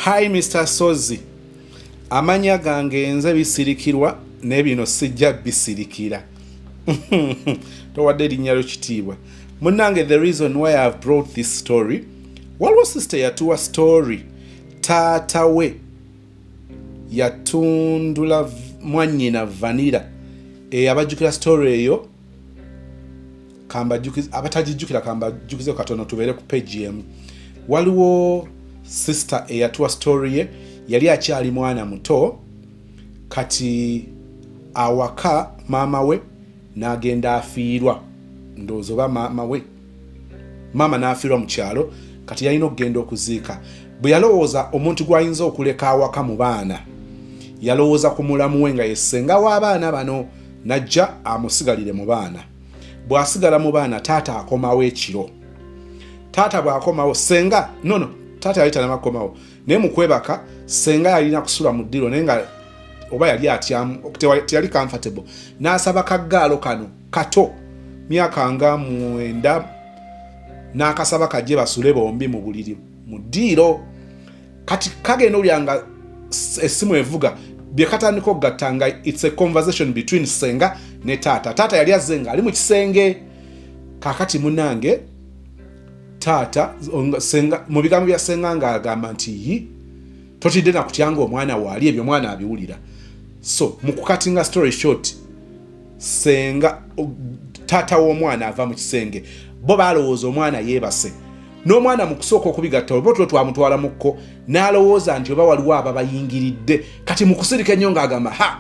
Hi Mr Sozi, amanya gange nze Bisirikirwa, naye bino sijja bisirikira. Towadde erinnya lyo kitiibwa. Munnange, the reason why I have brought this story, waliwo sister yatuwa story, taata we yatundula mwannyina vanilla. Abajjukira story eyo? Abatagijjukira kambajjukize katono, tubeere ku page emu. Waliwo sister eyatuwa story ye, yali akyali mwana muto. Kati awaka maama we n'agenda afiirwa, ndowooza oba maama we, maama n'afiirwa mu kyalo. Kati yalina okugenda okuziika. Bwe yalowooza omuntu gw'ayinza okuleka awaka mu baana, yalowooza ku mulamu we nga yesenga w'abaana bano, najja amusigalire mu baana. Bw'asigala mu baana, taata akomawo ekiro. Taata bw'akomawo, senga nono, taata yali tanamakomawo, naye mu kwebaka senga yalina kusula mu ddiro, naye nga oba yali atyamu, teyali comfortable, n'asaba kaggaalo kano kato, myaka nga 9, n'akasaba kajje basule bombi mu buliri mu ddiiro. Kati kagenda olya nga essimu evuga, bye katandika okugatta nga it's a conversation between senga ne taata. Taata yali azze nga ali mu kisenge. Kakati munange, taata senga, mu bigambo bya senga ng'agamba nti, "Yi, totidde nakutyanga omwana waali?" Ebyo omwana abiwulira. So mu kucuttinga story short, senga, taata w'omwana ava mu kisenge, bo balowooza omwana yeebase. N'omwana mu kusooka okubigatta, oba otulo twamutwala mukko, n'alowooza nti oba waliwo ababayingiridde. Kati mu kusirika ennyo ng'agamba, "Ha,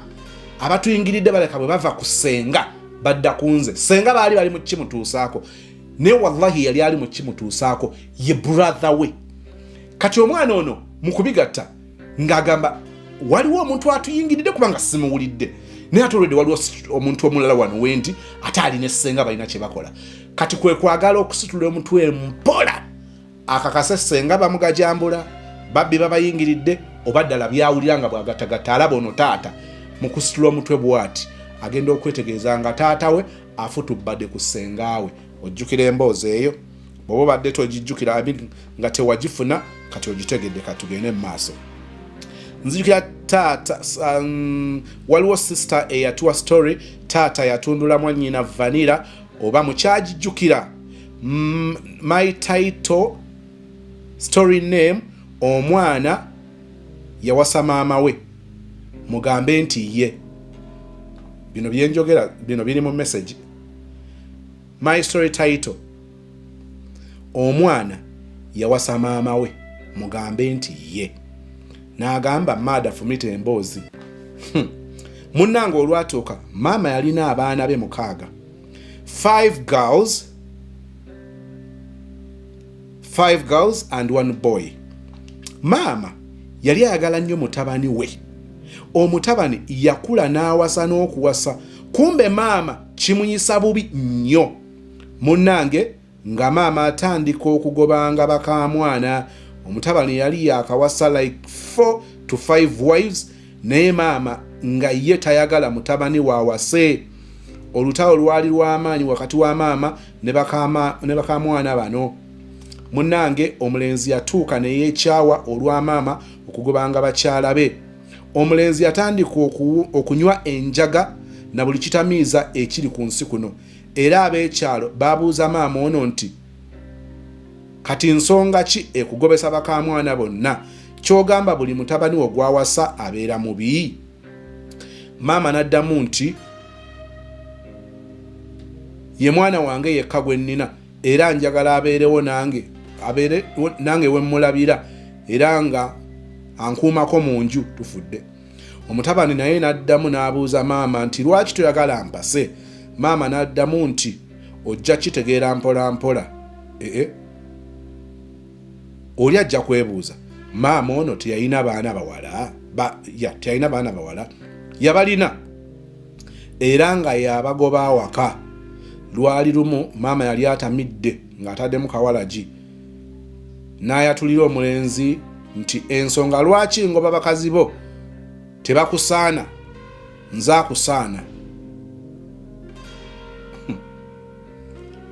abatuyingiridde baleka bwe bava ku senga badda ku nze." Senga baali bali mu kimutuusaako, naye wallahi yali ali mu kimutuusaako ye brother we. Kati omwana ono mu kubigatta ng'agamba, "Waliwo omuntu atuyingiridde kubanga simuwulidde, naye ate olwedde waliwo omuntu omulala wano wendi, ate alina essenga, balina kye bakola." Kati kwe kwagala okusitula omutwe mpola akakase senga bamugajambula, babbi babayingiridde, oba ddala byawulira nga bwagattagatta alaba ono taata. Mu kusitula omutwe bw'ati, agenda okwetegereza nga taata we afutubbadde ku ssengaawe. Ojjukira emboozi eyo? Bw'oba obadde togijjukira, I mean, nga tewagifuna, kati ogitegedde. Katugende mu maaso. Nzijukira taata, waliwo sister eyatuwa story, taata yatundula mwannyina vanilla, oba mukyagijjukira? My title story name, omwana yawasa maama we, mugambe nti ye. Bino byenjogera bino biri mu message. My story title, omwana yawasa maama we, mugambe nti ye. N'agamba maada fumita emboozi. Munnange, olwatuuka maama yalina abaana be 6, five girls, five girls and one boy. Maama yali ayagala nnyo mutabani we. Omutabani yakula n'awasa n'okuwasa, kumbe maama kimuyisa bubi nnyo. Munnange, nga maama atandika okugobanga bakamwana. Omutabani yali yakawasa like 4 to 5 wives, naye maama nga ye tayagala mutabani waawase. Olutalo lwali lw'amaanyi wakati wa maama ne bakamwana bano. Munnange, omulenzi yatuuka ne yeekyawa olwa maama okugobanga bakyala be. Omulenzi yatandika okunywa enjaga na buli kitamiiza ekiri ku nsi kuno. Era ab'ekyalo babuuza maama ono nti, "Kati nsonga ki ekugobesa bakamwana bonna? Kyogamba buli mutabani wo gwawasa abeera mubi?" Maama n'addamu nti, "Ye mwana wange yekka gwe nnina, era njagala abeerewo nange, abeere nange wemmulabira, era nga ankuumako mu nju." Tufudde. Omutabani naye n'addamu n'abuuza maama nti, "Lwaki toyagala mpase?" Maama n'addamu nti, "Ojja kitegeera mpola mpola." Ee, oli ajja kwebuuza, maama ono teyalina baana bawala? Ya, teyalina baana bawala? Yabalina, era nga yabagoba awaka. Lwali lumu maama yali atamidde ng'ataddemu kawalagi, n'ayatulira omulenzi nti, "Ensonga lwaki ngoba bakazi bo, tebakusaana, nze akusaana."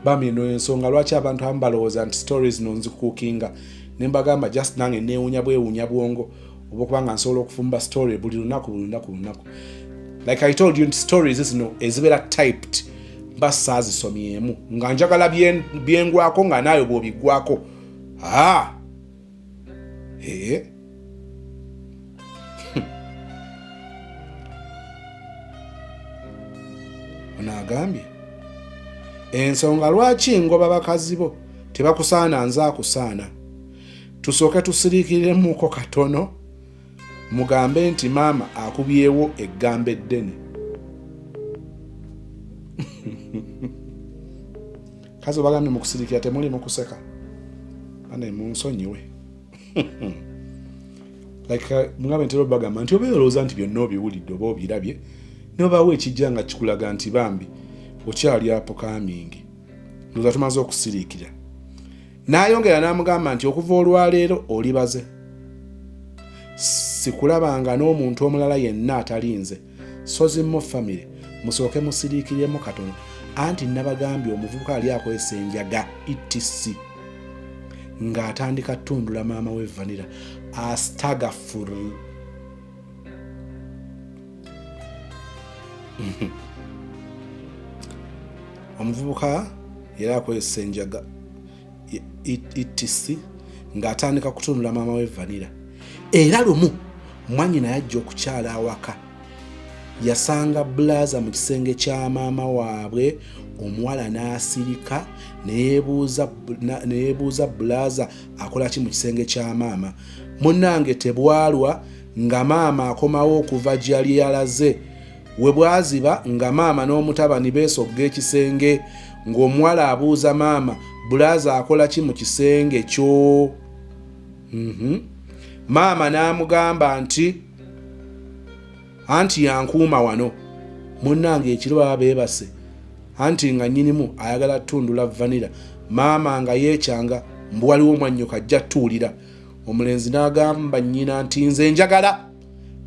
Bambi, eno ensonga lwaki abantu abamu balowooza nti stories no nzikukinga. Ne mbagamba just nange neewunya bwewunya bwongo oba okuba nga nsobola okufumba story buli lunaku buli lunaku buli lunaku. Like I told you nti stories zino ezibeera typed mba saazisomyemu nga njagala byengwako nga naayo bw'obiggwako. Ah! Ee ono agambye ensonga lwaki ngoba bakazi bo tebakusaana nze akusaana. Tusooke tusiriikiremuko katono mugambe nti maama akubyewo eggamba eddene. Kazi obagambye mukusirikira temuli mukuseka bane munsonyiwe. Like mugambe ntera obagamba nti obeera olowooza nti byonna obiwulidde oba obirabye nobaawo ekijja nga kikulaga nti bambi okyali apukamingi. Ndowooza tumaze okusiriikira. N'ayongera n'amugamba nti okuva olwaleero olibaze sikulabanga n'omuntu omulala yenna atali nze. Sozimmo family musooke musiriikiremu katono anti nabagambye omuvubuka ali akozesa enjaga etc ng'atandika tundula maama we vanira astagafur. Omuvubuka yali akozesa enjaga etc ng'atandika kutunula maama we vanira. Era lumu mwannyina yajja okukyala awaka yasanga bulaza mu kisenge kya maama waabwe. Omuwala n'asirika neyebuuza bulaza akola ki mu kisenge kya maama. Munnange tebwalwa nga maama akomawo okuva gyali yalaze. We bwaziba nga maama n'omutabani beesogga ekisenge ng'omuwala abuuza maama bulaza akola ki mu kisenge kyo. Maama n'amugamba nti anti yankuuma wano. Munnange ekiro baba beebase anti nga nnyinimu ayagala ttundula vanira. Maama nga yeekyanga mbu waliwo mwannyoko ajja ttuulira. Omulenzi n'agamba nnyina nti nze njagala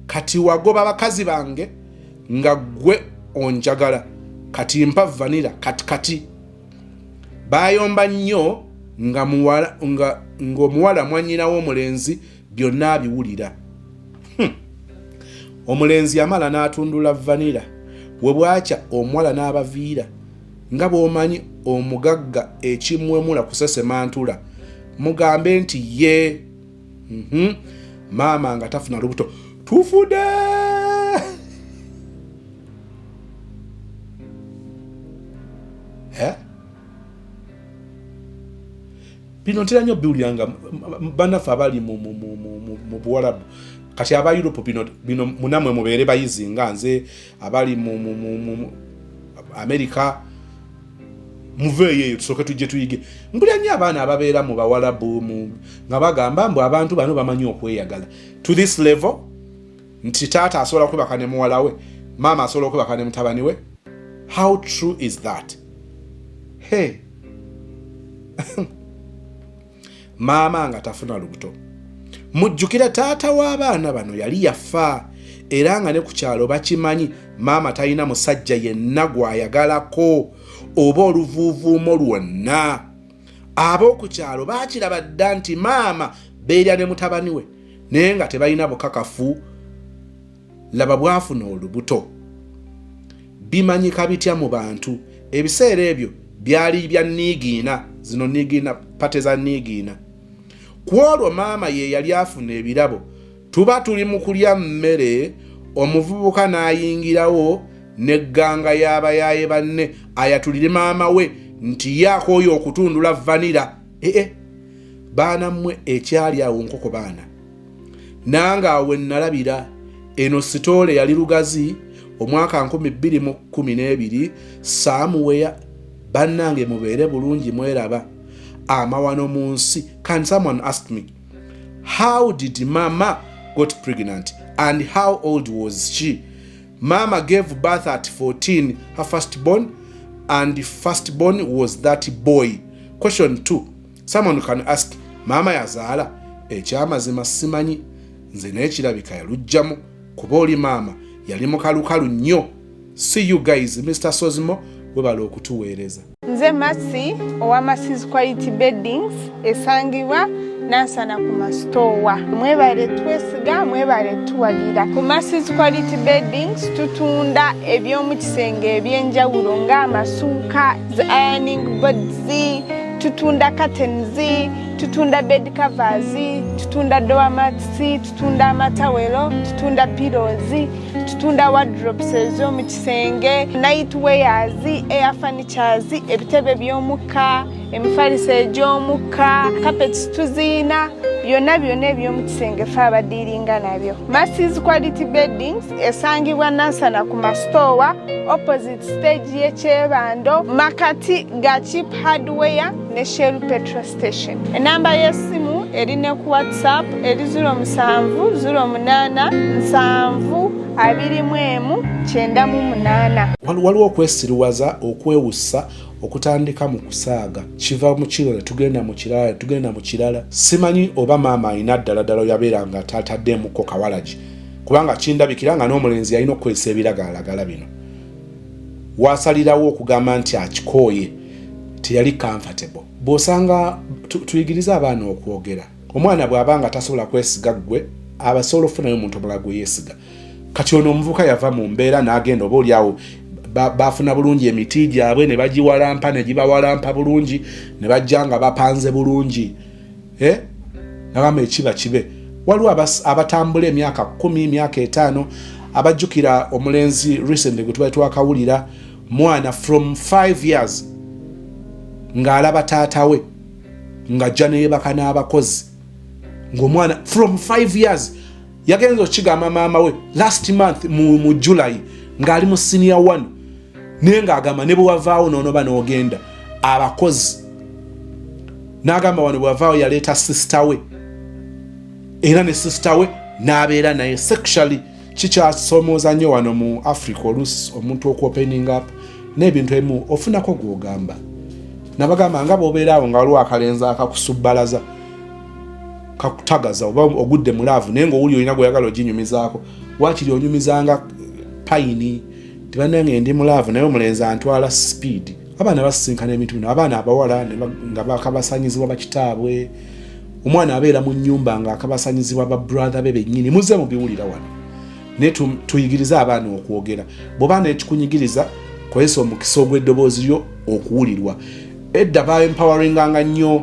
kati wagoba bakazi bange nga ggwe onjagala kati mpa vanira kati kati. Baayomba nnyo nga ng'omuwala mwannyina w'omulenzi byonna abiwulira. Omulenzi yamala n'atundula vanira. We bwakya omuwala n'abaviira nga bw'omanyi omugagga ekimwemula kusesema ntula. Mugambe nti ye maama nga tafuna lubuto tufudde. Bino ntera nnyo biwulira nga bannaffe abali mu Buwalabu kati aba Europe bino munamwe mubeere bayizi nga nze abali mu America muveeyo eyo tusooke tujje tuyige. Mpulira nnyo abaana ababeera mu Bawalabu nga bagamba mbu abantu bano bamanyi okweyagala to this level nti taata asobola kwebaka ne muwala we, maama asobola okwebaka ne mutabani we. How true is that? Hey. Maama nga tafuna lubuto. Mujjukira taata w'abaana bano yali yafa era nga ne ku kyalo bakimanyi maama talina musajja yenna gw'ayagalako oba oluvuuvuumo lwonna. Ab'oku kyalo baakiraba dda nti maama beerya ne mutabani we naye nga tebalina bukakafu. Laba bw'afuna olubuto. Bimanyika bitya mu bantu? Ebiseera ebyo byali bya niigiina, zino niigiina, pate za niigiina. Ku olwo maama ye yali afuna ebirabo. Tuba tuli mu kulya mmere omuvubuka n'ayingirawo n'egganga y'abayaaye banne ayatulire maama we nti ye akooye okutundula vanira. Ee baana mmwe ekyali awo nkoko baana. Nange awo we nnalabira eno sitoole yali Lugazi omwaka 2012 saamuweya. Bannange mubeere bulungi mweraba amawano mu nsi. Can someone ask me how did mama got pregnant and how old was she? Mama gave birth at 14, her firstborn, and the firstborn was that boy. Question 2, someone can ask, maama yazaala? Ekyamazima simanyi nze n'ekirabika yalugjamu kuba oli maama yali mukalukalu nnyo. See you guys. Mr Sozimo webala okutuweereza. Nze Mercy owa Mercy's Quality Beddings esangibwa Nansana ku masitoowa. Mwebale twesiga, mwebale tuwagira. Ku Masses Quality Beddings tutunda eby'omu kisenge eby'enjawulo ng'amasuuka, zi ironing boards, tutunda curtains, tutunda bed covers, tutunda doormats, tutunda amatawelo, tutunda pillows, tutunda wardrobes ez'omu kisenge, night wears, air furnitures, ebitebe by'omukka, emifaliso egy'omukka, carpets tuziina, byonna byonna eby'omu kisenge fe abadiiringa nabyo. Masses Quality Beddings esangibwa Nansana ku masitoowa, opposite stage y'ekyebando, makati ga Cheap Hardware ne Shell petrol station. Enamba y'essimu eri ne ku WhatsApp eri 07 08 7 21 98. Waliwo okwesiruwaza, okwewussa okutandika mu kusaaga, kiva mu kiro ne tugenda mu kirala, ne tugenda mu kirala. Simanyi oba maama alina ddala ddala yabeera nga tataddeemukko kawalagi, kubanga kindabikira nga n'omulenzi yalina okukozesa ebiragalalagala bino. Wasalirawo okugamba nti akikooye, teyali comfortable. Bw'osanga tuyigirize abaana okwogera. Omwana bw'aba nga tasobola kwesiga ggwe, abasobola okufunayo omuntu omulala gwe yeesiga. Kati ono omuvubuka yava mu mbeera n'agenda, oba oliawo bafuna bulungi emiti gyabwe ne bagiwalampa ne gibawalampa bulungi, ne bajja nga bapanze bulungi, eh? Nagamba ekiba kibe. Waliwo abatambula emyaka 10, emyaka 5. Abajjukira omulenzi recently gwe tubali twakawulira, mwana from 5 years ng'alaba taata we ng'ajja neyebaka n'abakozi, ng'omwana from 5 years yagenza okukigamba maama we last month mu July, ng'ali mu senior 1, naye ng'agamba ne bwe wavaawo n'onoba n'ogenda abakozi. N'agamba wano bwe wavaawo yaleeta sister we, era ne sister we n'abeera naye sexually. Kikyasomooza nnyo wano mu Africa oluusi omuntu okuopening up n'ebintu ebimu. Ofunako gw'ogamba, nabagamba nga bw'obeera awo nga waliwo akalenzi akakusubbalaza, kakutagaza, oba ogudde mu love, naye ngaowuli olina gweyagala oginyumizaako, wakiri onyumizanga payini tibannange ndi mu love naye omulenzi antwala speed. Abaana basisinkana ebintu bino, abaana abawala nga bakabasanyizibwa bakitaabwe. Omwana abeera mu nnyumba nga akabasanyizibwa ba brother be bennyini. Muze mubiwulira wano, naye tuyigirize abaana okwogera. Bw'oba nekikunyigiriza, kozesa omukisa ogw'eddoboozi lyo okuwulirwa. Edda baempoweringanga nnyo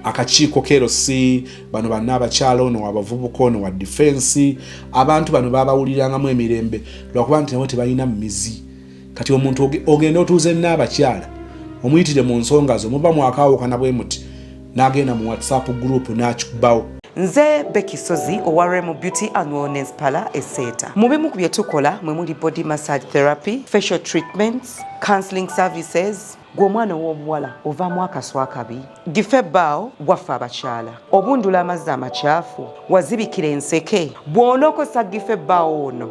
akakiiko kerosi bano banna abakyala, ono wabavubuka, ono wa defense. Abantu bano babawulirangamu emirembe lwakuba nti nabo tebalina mizi. Kati omuntu ogenda otuuze n'abakyala, omuyitire mu nsonga zo, muba mwakawukana bwe muti, n'agenda mu WhatsApp group n'akikubawo. Nze Becky Sozi owa Remo Beauty and Wellness Parlour Eseeta. Mu bimu ku bye tukola mwe muli body massage therapy, facial treatments, counseling services. Gwe omwana ow'obuwala ovaamu akaswa akabi, gife ebbaawo waffe abakyala, obundula amazzi amakyafu, wazibikira enseke. Bw'onookozesa gife ebbaawo ono,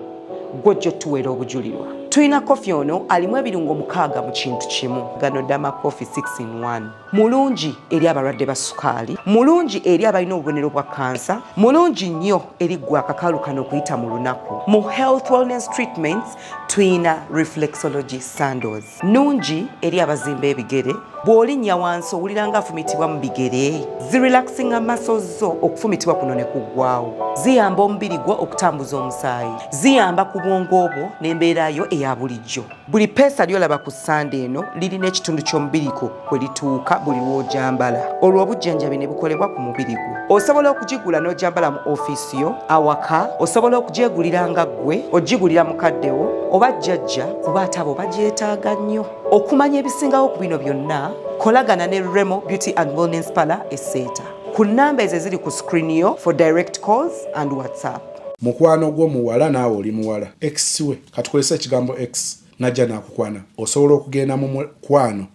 gwojja otuweera obujulirwa. Tulina kofi ono alimu ebirungo 6 mu kintu kimu. Gano Dama Coffee 6 in 1 mulungi eri abalwadde ba sukaali, mulungi eri abalina obubonero bwa kansa, mulungi nnyo eri ggwe akakalu kano okuyita mu lunaku. Mu health wellness treatments tuyina reflexology sandals, nungi eri abazimba ebigere. Bw'olinnya wansi owulira nga afumitibwa mu bigere, zirelaxinga muscles zo, okufumitibwa kuno ne kuggwawo. Ziyamba omubiri gwo okutambuza omusaayi, ziyamba ku bwongo bwo n'embeera yo eya bulijjo. Buli peesa ly'olaba ku sande eno lirina ekitundu ky'omubiri gwo kwe lituuka buli lw'ojambala, olwo obujjanjabi ne bukolebwa ku mubiri gwo. Osobola okugigula n'ojambala mu ofiisi yo, awaka, osobola okugyegulira nga ggwe, ogigulira mukaddewo oba jjajja, kuba ate abo bagyetaaga nnyo. Okumanya ebisingawo ku bino byonna, kolagana ne Remo Beauty and Wellness Parlour Eseeta ku nnamba ezo eziri ku screen yo for direct calls and WhatsApp. Mukwano gwo muwala, naawe oli muwala, ex we, katukozesa ekigambo ex, najja nakukwana, osobola okugenda mu mukwano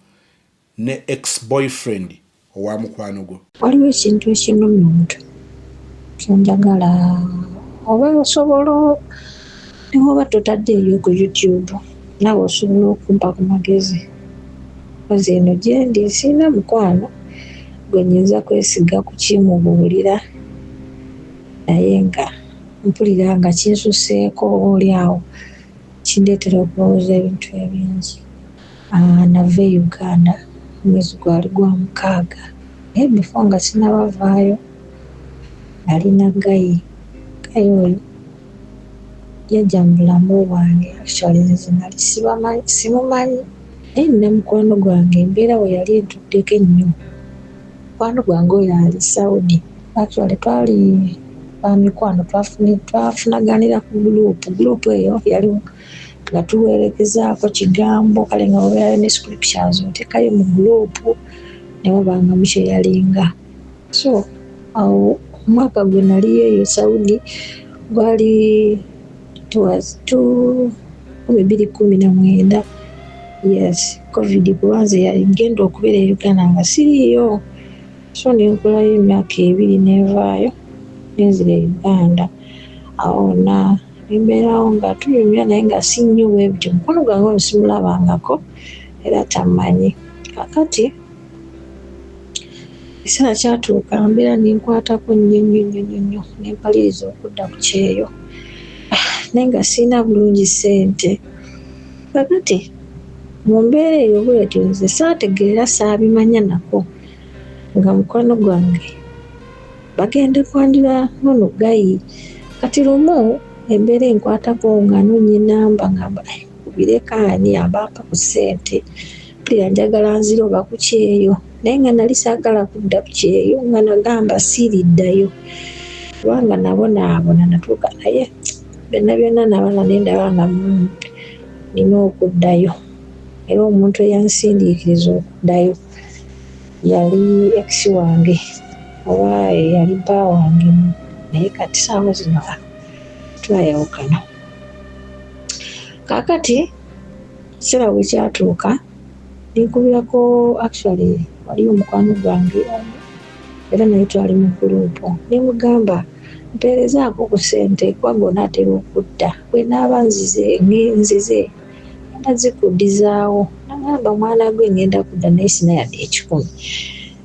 ne ex boyfriend owa mukwano gwo? Waliwo ekintu ekinnumya omutwe kyenjagala oba osobola, ne bw'oba totaddeeyo ku YouTube, naawe osobola okumpa ku magezi. Kozi eno gye ndi sirina mukwano gwe nnyinza kwesiga kukimubuulira, naye nga mpulira nga kinsuseeko, oboolyawo kindeetera okulowooza ebintu ebingi. Nava e Uganda omwezi gwali gwa 6. Naye before nga sinnabavaayo nalina guy. Guy oyo yajja mu bulamu bwange, actually nze nali simumanyi, naye nina mukwano gwange embeera we yali entuddeko ennyo. Mukwano gwange oyo ali Saudi. Actually twali ba mikwano, twafunaganira ku group. Group eyo yali nga tuweerekezaako kigambo, kale nga wabeerayo ne scriptures oteekayo mu group ne muba nga mukyeyalinga. So awo omwaka gwe naliyo eyo Saudi gwali it was 2019, yes, COVID, kuba nze yagenda okubeera e Uganda nga siriiyo. So ne nkolayo emyaka 2 nenvaayo nenzira e Uganda. Awo wonna ne mbeerawo nga tunyumya naye nga si nnyo bwe bityo. Mukwano gwange ono simulabangako era tammanyi. Kaakati ekiseera kyatuuka mbeera nenkwatako nnyo nnyo nnyo nnyo nnyo ne mpaliriza okudda ku kyeyo naye nga sirina bulungi ssente. Kaakati mu mbeera eyo bwetyo nze saategeera, saabimanya nako nga mukwano gwange bagenda kwanjula n'ono guy. Kati lumu embeera enkwatako nga noonya ennamba, ngamba nkubireko ani aba ampa ku ssente, mpulira njagala nzire oba ku kyeyo, naye nga nali saagala kudda ku kyeyo, nga nagamba siiriddayo kubanga nabonaabona natuuka, naye byonna byonna nabala ne ndaba nga nnina okuddayo. Era omuntu eyansindiikiriza okuddayo yali ex wange oba yali bba wange, naye kati ssaawa zino twayawukana. Kaakati ekiseera bwe kyatuuka ne nkubirako, actually waliyo mukwano gwange omu era naye twali mu group, ne mugamba mpeerezaako ku ssente kubanga onaatera okudda, bwe naaba nzize ngenda zikuddizaawo. N'aŋŋamba mwana gwe ngenda kudda naye sirina yadde 100,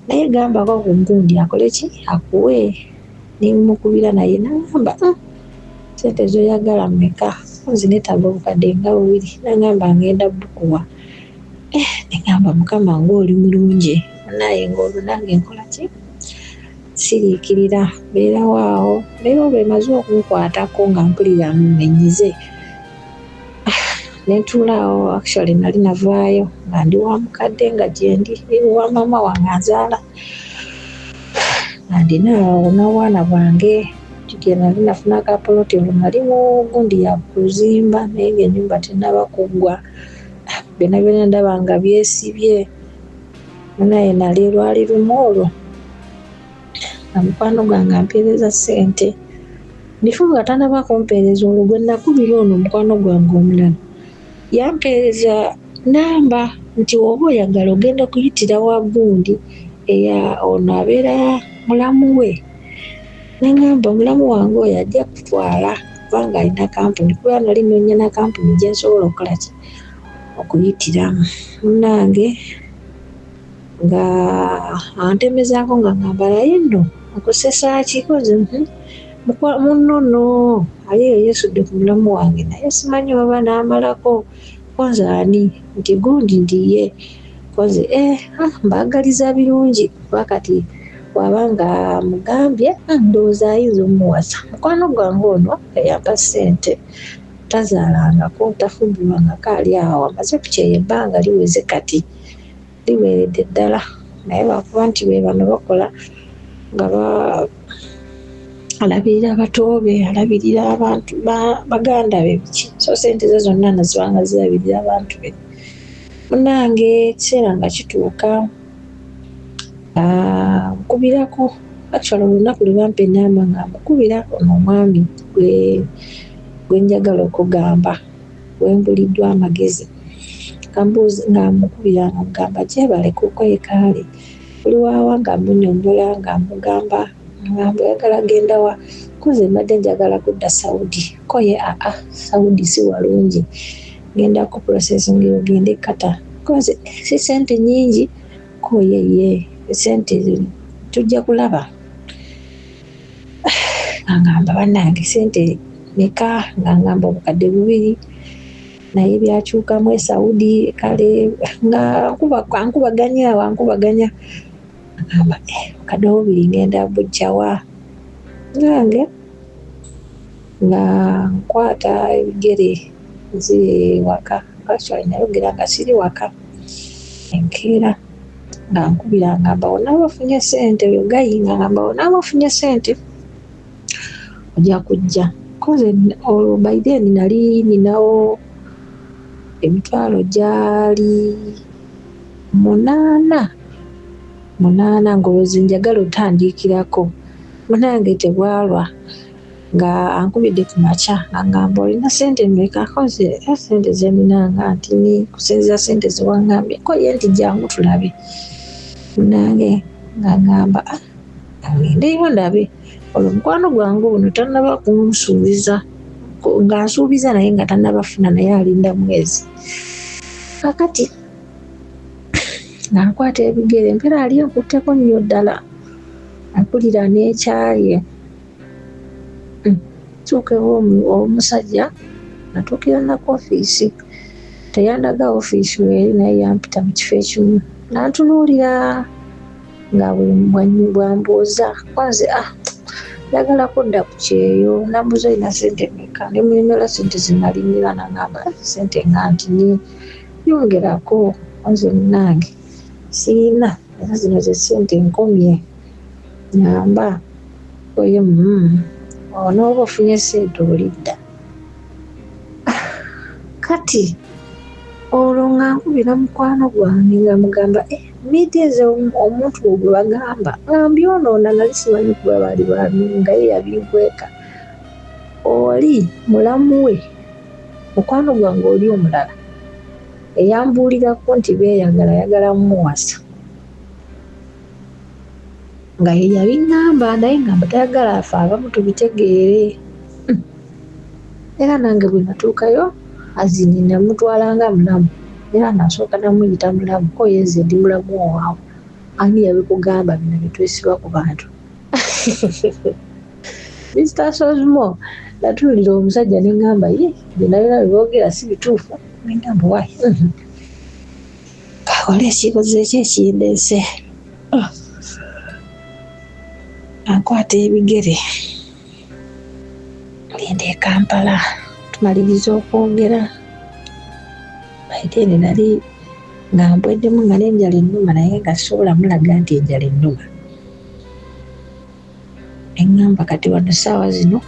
naye gambako ku gundi akole ki akuwe. Ne mmukubira naye n'aŋŋamba ssente z'oyagala mmeka? Nze neetaaga obukadde nga 2. N'aŋŋamba ngenda bukuwa. Ne ŋŋamba Mukama ng'oli mulungi, munnaaye ng'olwo nange nkola ki? Siriikirira, mbeerawo awo. Embeera olwo emaze okunkwatako nga mpulira nnyize, ne ntuula awo. Actually nali navaayo nga ndi wa mukadde nga gyendi wa maama wange anzaala, nga ndina awo n'obwana bwange. Jjukira nali nafuna akapoloti, olwo nali mu gundi ya kuzimba naye ng'ennyumba tennaba kuggwa. Byonna byonna ndaba nga byesibye. Munnaaye nali lwali lumu olwo nga mukwano gwange ampeereza ssente. Before nga tannaba kumpeereza, olwo gwe nakubira ono mukwano gwange omulala yampeereza nnamba nti bw'oba oyagala ogenda kuyitira wa gundi eya ono abeera mulamu we. N'aŋŋamba mulamu wange oyo ajja kutwala kubanga alina kampuni, kuba nali nnoonya na kampuni gye nsobola okukola ki okuyitiramu. Munnange nga antemezaako nga ŋŋamba naye nno nkusesa ki, kozi munno nno ali eyo yeesudde ku mulamu wange naye simanyi oba n'amalako, ko nze ani nti gundi nti ye, ko nze mbaagaliza birungi kuba kati bw'aba nga amugambye ndowooza ayinza ommuwasa. Mukwano gwange ono eyampa ssente tazaalangako, tafumbirwangako, ali awo amaze ku kyeyo ebbanga liweze kati liweredde ddala, naye lwakuba nti be bano bakola nga alabirira bato be, alabirira abantu baganda be biki, so ssente ze zonna naziba nga zirabirira abantu be. Munnange ekiseera nga kituuka nkubirako, actually olunaku lwe bampa ennamba nga mukubira ono omwami gwe njagala okugamba gwe mbuliddwa amagezi, nga mukubira nga mugamba gyebale kukwekaale oli waawa, nga munnyonnyola nga mugamba ngamba oyagala genda wa, ko nze mbadde njagala kudda Saudi, ko ye aa Saudi si walungi, ngenda ku processing ogende Qatar, ko nze si ssente nnyingi, ko ye ye ssente tujja kulaba. Nga ngamba bannange ssente meka, nga ngamba obukadde 2, naye byakyukamu e Saudi, kale nga ankubaganya awo ankubaganya. Ngamba eh, obukadde obubiri ngenda bujjawa? Nange nga nkwata ebigere nzire waka. Actually nayogera nga siri waka. Enkeera nga nkubira ngamba onaaba ofunye ssente, oyo gayi nga ngamba onaaba ofunye ssente ojja kujja. Koze olwo by then nali ninawo emitwalo gyali 800 800 ng'olwo ze njagala otandiikirako. Munange tebwalwa nga ankubidde ku makya angamba olina ssente mmeka? Ko nze eh, ssente ze nina nga nti ni kusinziira ssente ze wangambye. Ko ye nti jangu tulabe. Munange nga ngamba ah, ngendeyo ndabe. Olwo mukwano gwange ono tannaba kunsuubiza nga nsuubiza naye nga tannaba funa naye alinda mwezi. Kakati nga nkwata ebigere empeera yali enkutteko nnyo ddala mpulira n'ekyaye. Ntuuka ew'omusajja natuukira na ku ofiisi teyandaga ofiisi weeri naye yampita mu kifo ekimu n'antunuulira nga bw'ambuuza kuba nze ah njagala kudda ku kyeyo n'ambuuza olina ssente mmeka ne munnyonnyola ssente ze nali nnina n'angamba ah ssente nga ntini yongerako nze munnange sirina era zino ze ssente nkomye ngamba oyo mm, onooba ofunye ssente olidda kati olwo nga nkubira mukwano gwange nga mugamba eh, miiti ezo omuntu wo gwe bagamba nga mbyonoona nali simanyi kuba baali babi nga ye yabinkweka oli mulamu we mukwano gwange oli omulala eyambuulirako nti beeyagala ayagala mmuwasa nga ye yabiŋŋamba naye ngamba tayagala afe abamu tubitegeere. Era nange bwe natuukayo azini namutwala nga mulamu era nasooka namuyita mulamu ko ye nze ndi mulamu owaawo ani yabikugamba bino bye twesiba ku bantu. Mister Sozmo natunuulira omusajja ne ŋŋamba ye byonna byonna bye boogera si bituufu ne ŋŋamba why kakole ekikoze ki ekindeese ah. Ankwata ebigere ngenda e Kampala tumaliriza okwogera by then nali nga mpweddemu nga n'enjala ennuma naye nga sisobola mulaga nti enjala ennuma. Ne ŋŋamba kati wano essaawa zino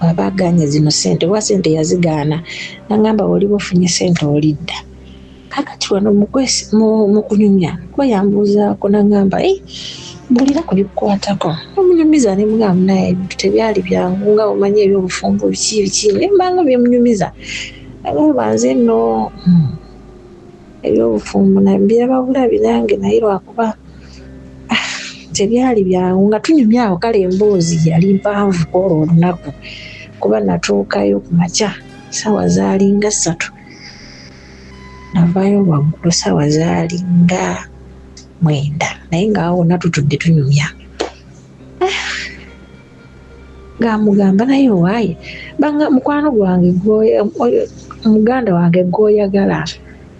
bw'aba agaanye zino ssente oba ssente yazigaana n'aŋŋamba bw'oliba ofunye ssente olidda. Kaakati wano mu kunyumya kuba yambuuzaako n'aŋŋamba eh, mbuulira ku bikukwatako. Nemunyumiza ne mugamba munnaaye ebintu tebyali byangu nga bw'omanyi eby'obufumbo biki biki ne mba nga bye munyumiza. N'aŋŋamba nze nno eby'obufumbo mbiraba bulabi nange naye lwakuba ah, tebyali byangu nga tunyumya awo kale emboozi yali mpanvu kwolwo olunaku kuba natuukayo ku makya ssaawa zaalinga 3 navaayo lwaggulo ssaawa zaalinga 9 naye nga awo wonna tutudde tunyumya. Ah, ng'amugamba naye owaaye banga mukwano gwange muganda wange gw'oyagala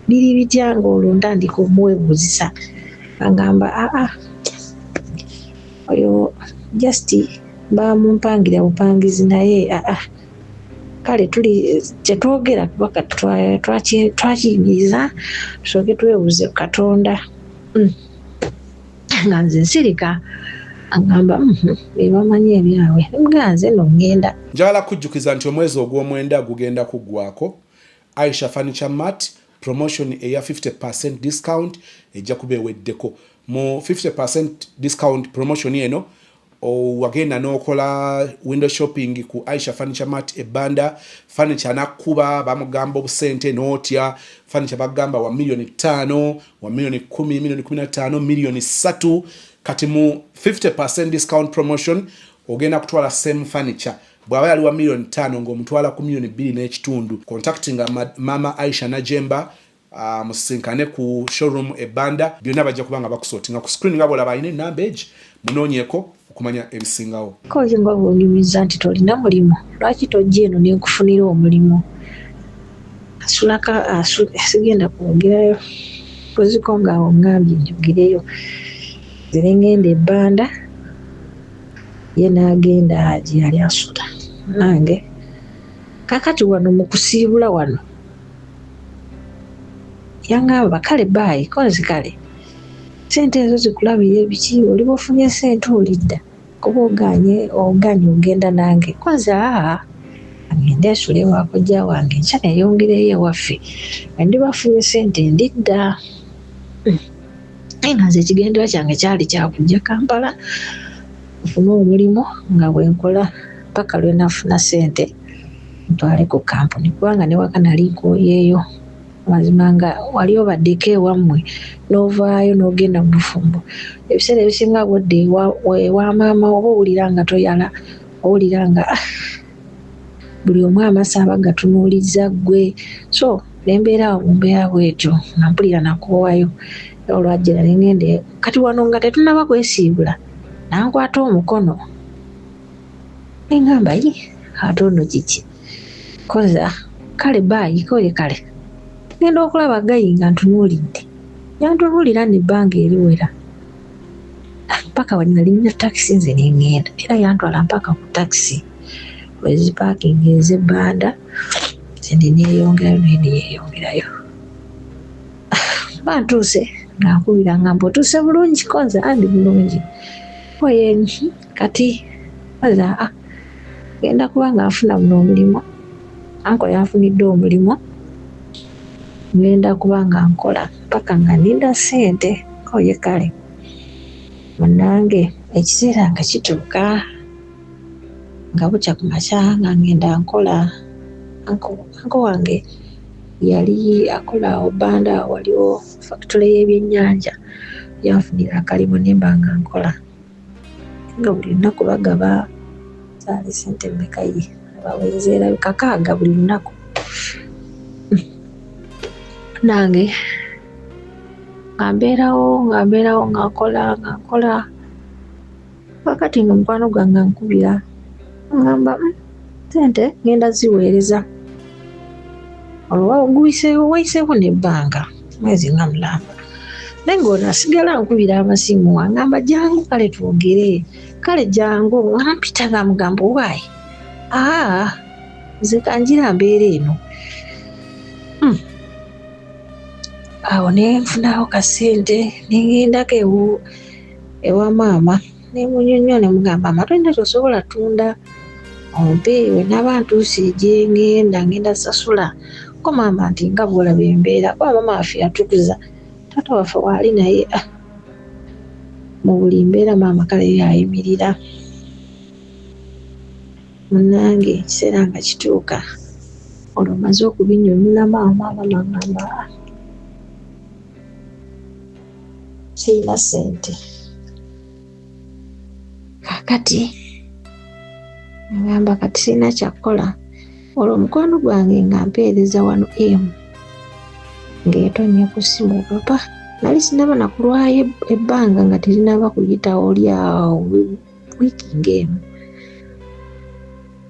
biri bitya ng'olwo ntandika omuwebuuzisa agamba aa oyo just bamumpangira bupangizi naye aa kale tuli tetwogera kuba kati twakiyimiriza tusooke twebuuze ku Katonda. Nga nze nsirika agamba be bamanyi ebyabwe nga nze no ngenda. Njagala kujjukiza nti omwezi ogw'omwenda gugenda kuggwako Aisha Furniture Mart promotion eya 50% discount ejja kuba eweddeko. Mu 50% discount promotion eno wagenda n'okola window shopping ku Aisha Furniture Mart e Banda, furniture n'akkuba bamugamba obusente n'otya, furniture bagamba wa 5 miliyoni, wa 10 miliyoni, 15 miliyoni, 3 miliyoni. Kati mu 50% discount promotion ogenda kutwala same furniture bw'aba yali wa 5 miliyoni ng'omutwala ku 2.5 miliyoni. Contactinga Mama Aisha Najemba, musisinkane ku showroom e Banda, byonna bajja kuba nga bakusortinga. Ku screen nga bw'olaba alina enamba egi, munoonyeeko okumanya ebisingawo. Ko nga bw'onyumiza nti tolina mulimu lwaki tojja eno ne nkufunira omulimu? Asulaka sigenda kwogerayo mpoziko nga oŋŋambye njogereyo. Nze ne ŋŋenda e Bbanda ye n'agenda gye yali asula nange. Kaakati wano mu kusiibula wano yangamba kale baayi ko nze kale ssente ezo zikulabire biki oliba ofunye ssente olidda kuba ogaanye ogaanye ogenda nange ko nze aa ngende nsule ewa kojja wange enkya neyongereyo ewaffe nga ndiba nfunye ssente ndidda. Naye nga nze ekigendererwa kyange kyali kyakujja Kampala nfune omulimu nga bwe nkola paka lwe nafuna ssente ntwale ku kampuni kubanga ne waka nali nkooyeeyo. Amazima nga wali obaddeko ewammwe n'ovaayo n'ogenda mu bufumbo, ebiseera ebisinga bw'odda ewa maama wo oba owulira nga toyala, owulira nga ah, buli omu amaaso aba gatunuulizza ggwe. So ne mbeera awo mu mbeera bw'etyo nga mpulira nakoowayo era olwajjira ne ngenda kati wano nga tetunnaba kwesiibula n'ankwata omukono ne ngamba yi ate ono kiki koza kale baayi koye kale ngenda okulaba gayi nga ntunuulidde yantunuulira nno ebbanga eriwera mpaka we nalinnya takisi nze ne ngenda era yantwala mpaka ku takisi wezipaakinga ez'ebbanda nze ne neeyongerayo naye ne yeeyongerayo mba ntuuse nga nkubira ngamba otuuse bulungi ko nze andi bulungi oye kati aza ah, ngenda kuba nga nfuna buno omulimu anko yanfunidde omulimu ngenda kuba nga nkola paka nga ninda ssente oye kale munange ekiseera nga kituuka nga bukya ku makya nga ngenda nkola anko wange yali akola awo bbanda awo waliwo fakitule y'ebyennyanja yanfunira akalimu ne mba nga nkola nga buli lunaku bagaba zaali ssente mmeka ye abawenzeera kakaaga buli lunaku nange nga mbeerawo nga mbeerawo nga nkola nga nkola Kakati nga mukwano gwange ankubira angamba hmm, sente ngenda ziweereza olwo guyiseewo wayiseewo n'ebbanga mwezi nga mulamba naye ng'ono asigala ankubira amasimu angamba jangu kale twogere kale jangu ampita nga mugamba owaayi aa nze kanjira mbeera eno hmm. Awo ne nfunawo kasente ne ŋŋendako ewu ewa maama ne munyonyola ne mugamba maama tolina kyosobola tunda ompe we naba ntuuse gye ngenda ngenda sasula ko maama nti nga bw'olaba embeera kuba maama waffe yatukuza taata waffe waali naye ah, mu buli mbeera maama kale ye ayimirira munnange ekiseera nga kituuka olwo maze okubinyonyola maama maama ngamba ah, sirina ssente kakati ngamba kati sirina kyakukola olwo omukwano gwange nga mpeereza wano emu ng'etonnya ku ssimu papa nali sinaba nakulwayo ebbanga nga terinaba kuyitawo lyawo wiiki ng'emu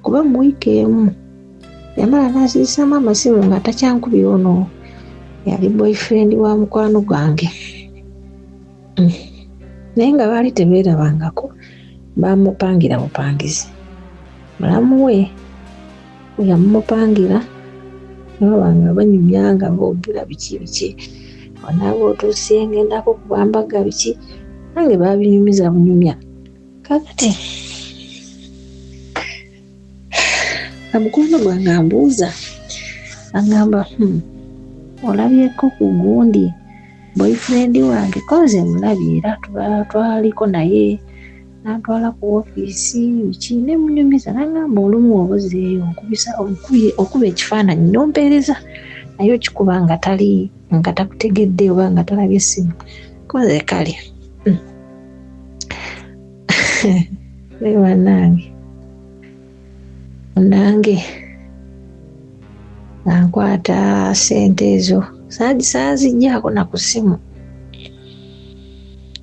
kuba mu wiiki emu yamala n'asirisaamu amasimu nga takyankubira ono yali boyfriend wa mukwano gwange mm. Naye nga baali tebeerabangako bamupangira bupangizi mulamu we yamumupangira nababa nga banyumya nga boogera biki biki onaaba otuuse ngendako kubambaga biki nange babinyumiza bunyumya kakati nga mukwano gwange ambuuza agamba hmm, olabyeko ku gundi boyfriend wange konze mulabye era twaliko naye nantwala ku ofiisi biki ne munyumiza nangamba olumu obuzeeyo nkubisa okuba ekifaananyi nompeereza naye okikuba nga tali nga takutegedde oba nga talabye essimu koze kale hmm. Naye bannange munange nga nkwata sente ezo saazijjaako na ku ssimu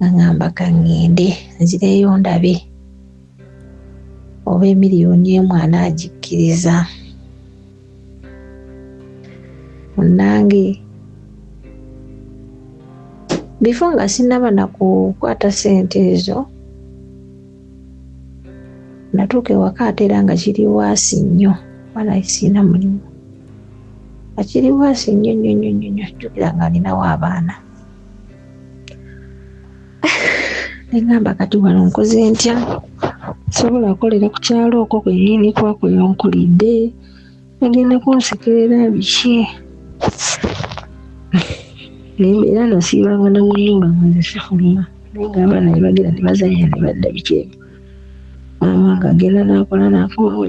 nga ngamba kaŋŋende nzireyo ndabe oba emiliyoni emu anaagikkiriza munnange. Before nga sinnaba na kukwata ssente ezo, natuuka ewaka ate era nga kiri waasi nnyo, kuba nali sirina mulimu. Nga kiri waasi nnyo nnyo nnyo nnyo nnyo, jjukira nga ninawo abaana. Ne ŋŋamba kati wano nkoze ntya? Sobola kukolera ku kyalo okwo kwennyini kuba kwe nkulidde, bagenda kunsekerera biki. Era nasiibanga na mu nnyumba nga nze sifuluma, naye ng'abaana ne bagenda ne bazannya ne badda biki ebyo. Maama ng'agenda n'akola n'akomawo,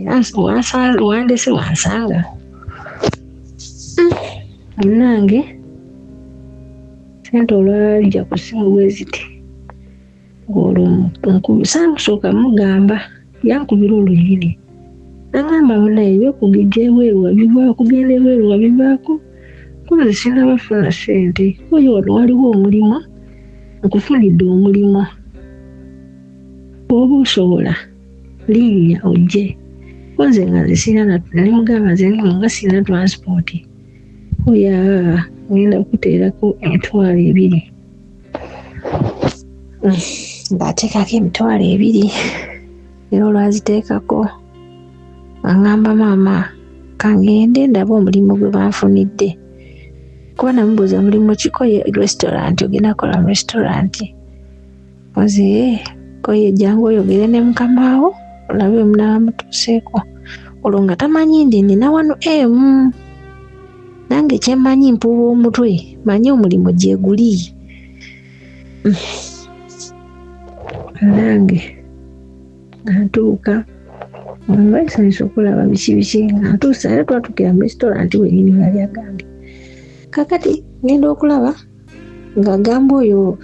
wandese wansanga. Munnange ssente olwajja ku ssimu bwe ziti, ng'olwo saamusooka mugamba, yankubira olunnyini. Nangamba munnaye eby'okugejja ebweru wabivaako, okugenda ebweru wabivaako, ko nze sinnaba kufuna ssente. Oyo wano waliwo omulimu, nkufunidde omulimu. Bw'oba osobola linnya ojje. Ko nze nga nze sirina ne mugamba nze nga sirina transport. Oyo aa ngenda kukuteerako 20,000. Ng'ateekako 20,000 era olwaziteekako aŋŋamba maama kangende ndabe omulimu gwe banfunidde. Kuba namubuuza mulimu ki, ko ye restaurant, ogenda kukola mu restaurant. Nze ko ye jangu oyogere ne mukamaawo olabe munaaba mutuuseeko. Olwo nga tamanyi ndi nina wano emu. Nange kye mmanyi mpuuba omutwe, manyi omulimu gyeguli. Nange nga ntuuka nga nsanyusa okulaba biki biki nga ntuusa era twatuukira mu restaurant wennyini we yali agambye. Kaakati ngenda okulaba ng'agamba oyo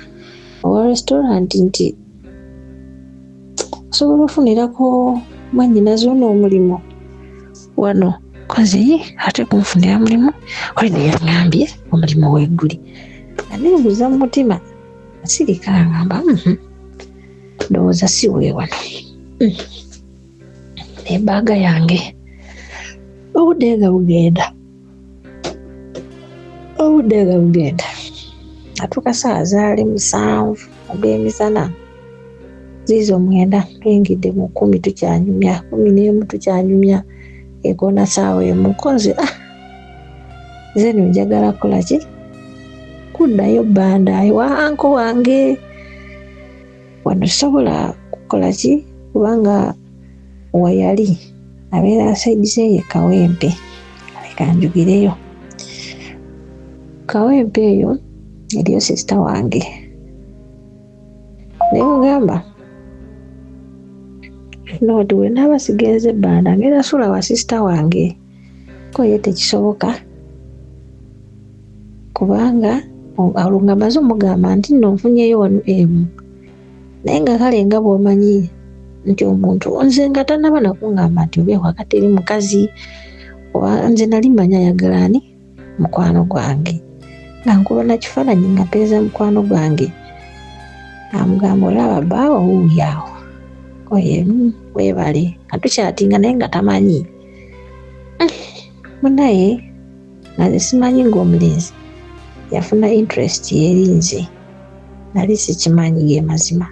owa restaurant nti osobola ofunirako mwannyinaze ono omulimu wano. Kozi ye ate kunfunira mulimu oli ne yaŋŋambye omulimu weeguli. Nga neebuuza mu mutima nsirika ngamba ndowooza si we wano. N'ebbaaga yange obudde nga bugenda, obudde nga bugenda. Natuuka ssaawa zaali 7 ogw'emisana, ziizo 9 tuyingidde mu 10 tukyanyumya, 11 tukyanyumya, ekoona ssaawa 1. Ko nze nze nno njagala kukola ki? Kuddayo Bbanda ewa anko wange. Wano sisobola kukola ki kubanga wayali abeera asaidi ye Kawempe. Leka njugireyo. Kawempe eyo eriyo sisita wange. Ne mugamba noti bwe naaba sigenze Bbanda ngenda sula wa sisita wange. Ko ye tekisoboka kubanga olwo nga mmaze omugamba nti nno nfunyeyo wano emu. Naye nga kale nga bw'omanyi nti omuntu nze nga tannaba na kuŋŋamba nti oba ewaka teri mukazi, oba nze nali mmanyi ayagala ani mukwano gwange. Nga nkuba na kifaananyi nga mpeereza mukwano gwange. Amugamba olaba bbaawo wuuyo awo. Oye, weebale. Nga tukyatinga naye nga tamanyi. Munnaye nga nze simanyi ng'omulenzi yafuna interest eri nze. Nali sikimanyi ge mazima.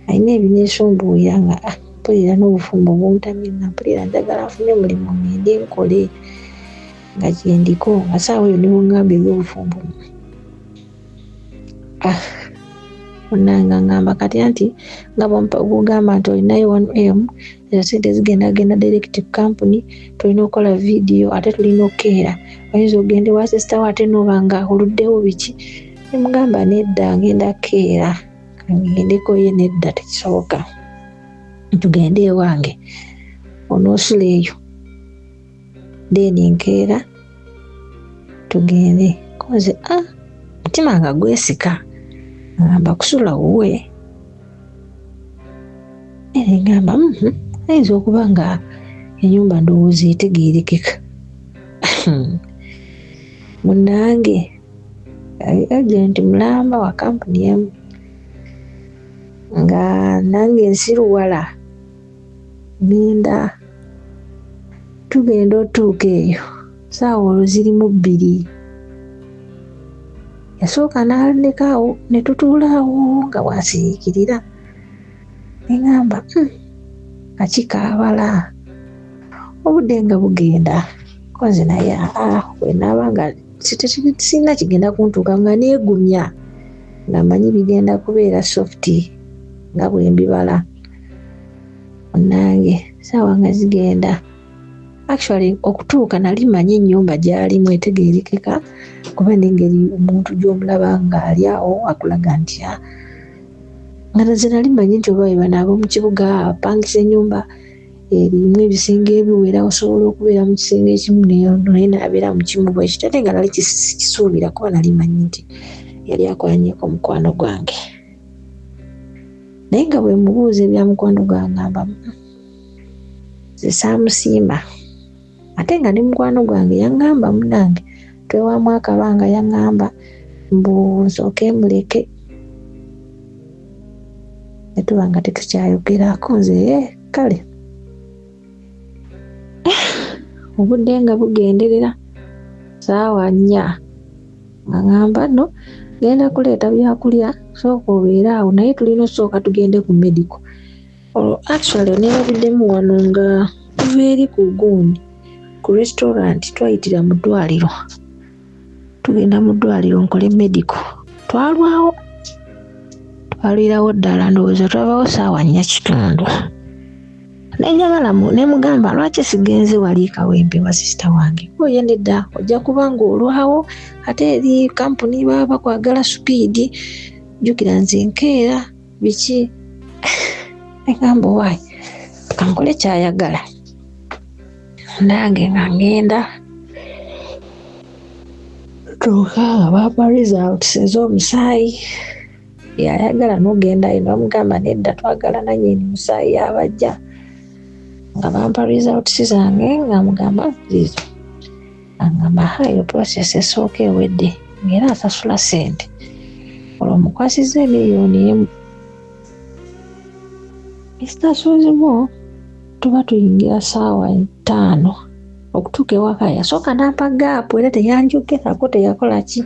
Alina ebineesumbuuya nga mpulira n'obufumbo buntamye nga mpulira njagala nfune omulimu ngende nkole nga gyendiko nga ssaawa eyo ne bw'oŋŋamba eby'obufumbo. Munnange ŋŋamba kati anti nga bw'ogamba nti olinayo 1M, ezo ssente zigenda genda direct ku kampuni, tulina okukola vidiyo ate tulina okukeera. Oyinza okugenda ewa sisita wo ate n'oba nga oluddewo biki. Ne mugamba nedda ngenda kukeera. Ngendeko ye nedda tekisoboka. Tugende ewange onoosula eyo. Then nkeera tugende. Ko nze mutima nga gwesika. Ngamba kusula wuwe. Era ngamba ayinza okuba nga ennyumba ndowooza etegeerekeka. Munnange agenti mulamba wa kampuni emu nga nange nsiruwala ngenda tugenda otuuka eyo ssaawa olwo ziri mu 2. Yasooka n'andeka awo ne tutuula awo nga bw'asiriikirira. Ne ŋŋamba, nga kikaabala. Obudde nga bugenda, ko nze naye aa bwe naaba nga sirina kigenda kuntuuka nga neegumya nga mmanyi bigenda kubeera soft nga bwe mbibala. Munnange essaawa nga zigenda. Actually okutuuka nali mmanyi ennyumba gy'alimu etegeerekeka kuba n'engeri omuntu gy'omulaba ng'ali awo akulaga nti ah, nga nze nali mmanyi nti oba be bano ab'omu kibuga apangisa ennyumba erimu ebisenge ebiwera osobola okubeera mu kisenge ekimu naye n'abeera mu kimu bwe kityo ate nga nali sikisuubira kuba nali mmanyi nti yali akwanyeko mukwano gwange. Naye nga bwe mubuuza ebya mukwano gwange ngamba nze saamusiima ate nga ne mukwano gwange yaŋŋamba munnange twewaamu akabanga yaŋŋamba mbu nsooke muleke ne tuba nga tetukyayogerako nze eh, kale obudde nga bugenderera saawa nnya nga ŋŋamba no genda kuleeta byakulya sooka obeere awo naye tulina osooka tugende ku medical Olwo actually neerabiddemu wano nga tuva eri ku gundi ku restaurant twayitira mu ddwaliro tugenda mu ddwaliro nkole medical twalwawo twalwirawo ddala ndowooza twavawo saawa nnya kitundu nenjagala nemugamba lwaki sigenze wali kawempe wa sisita wange oye nedda ojja kuba ng'olwawo ate eri kampuni baba bakwagala supiidi jjukira nze nkeera biki negamba owaayi kankole kyayagala nange nga ngenda tuuka nga bampa results ez'omusaayi yayagala nogendayo nobamugamba nedda twagala nanyini musaayi yabajja nga bampa results zange nga mugamba zizo angamba ha eyo process esooka ewedde ng'era asasula sente olwo omukwasizza emiliyoni emu Mister Sozimo tuba tuyingira saawa ttaano okutuuka ewaka yasooka n'ampa gaapu era teyanjogerako teyakola ki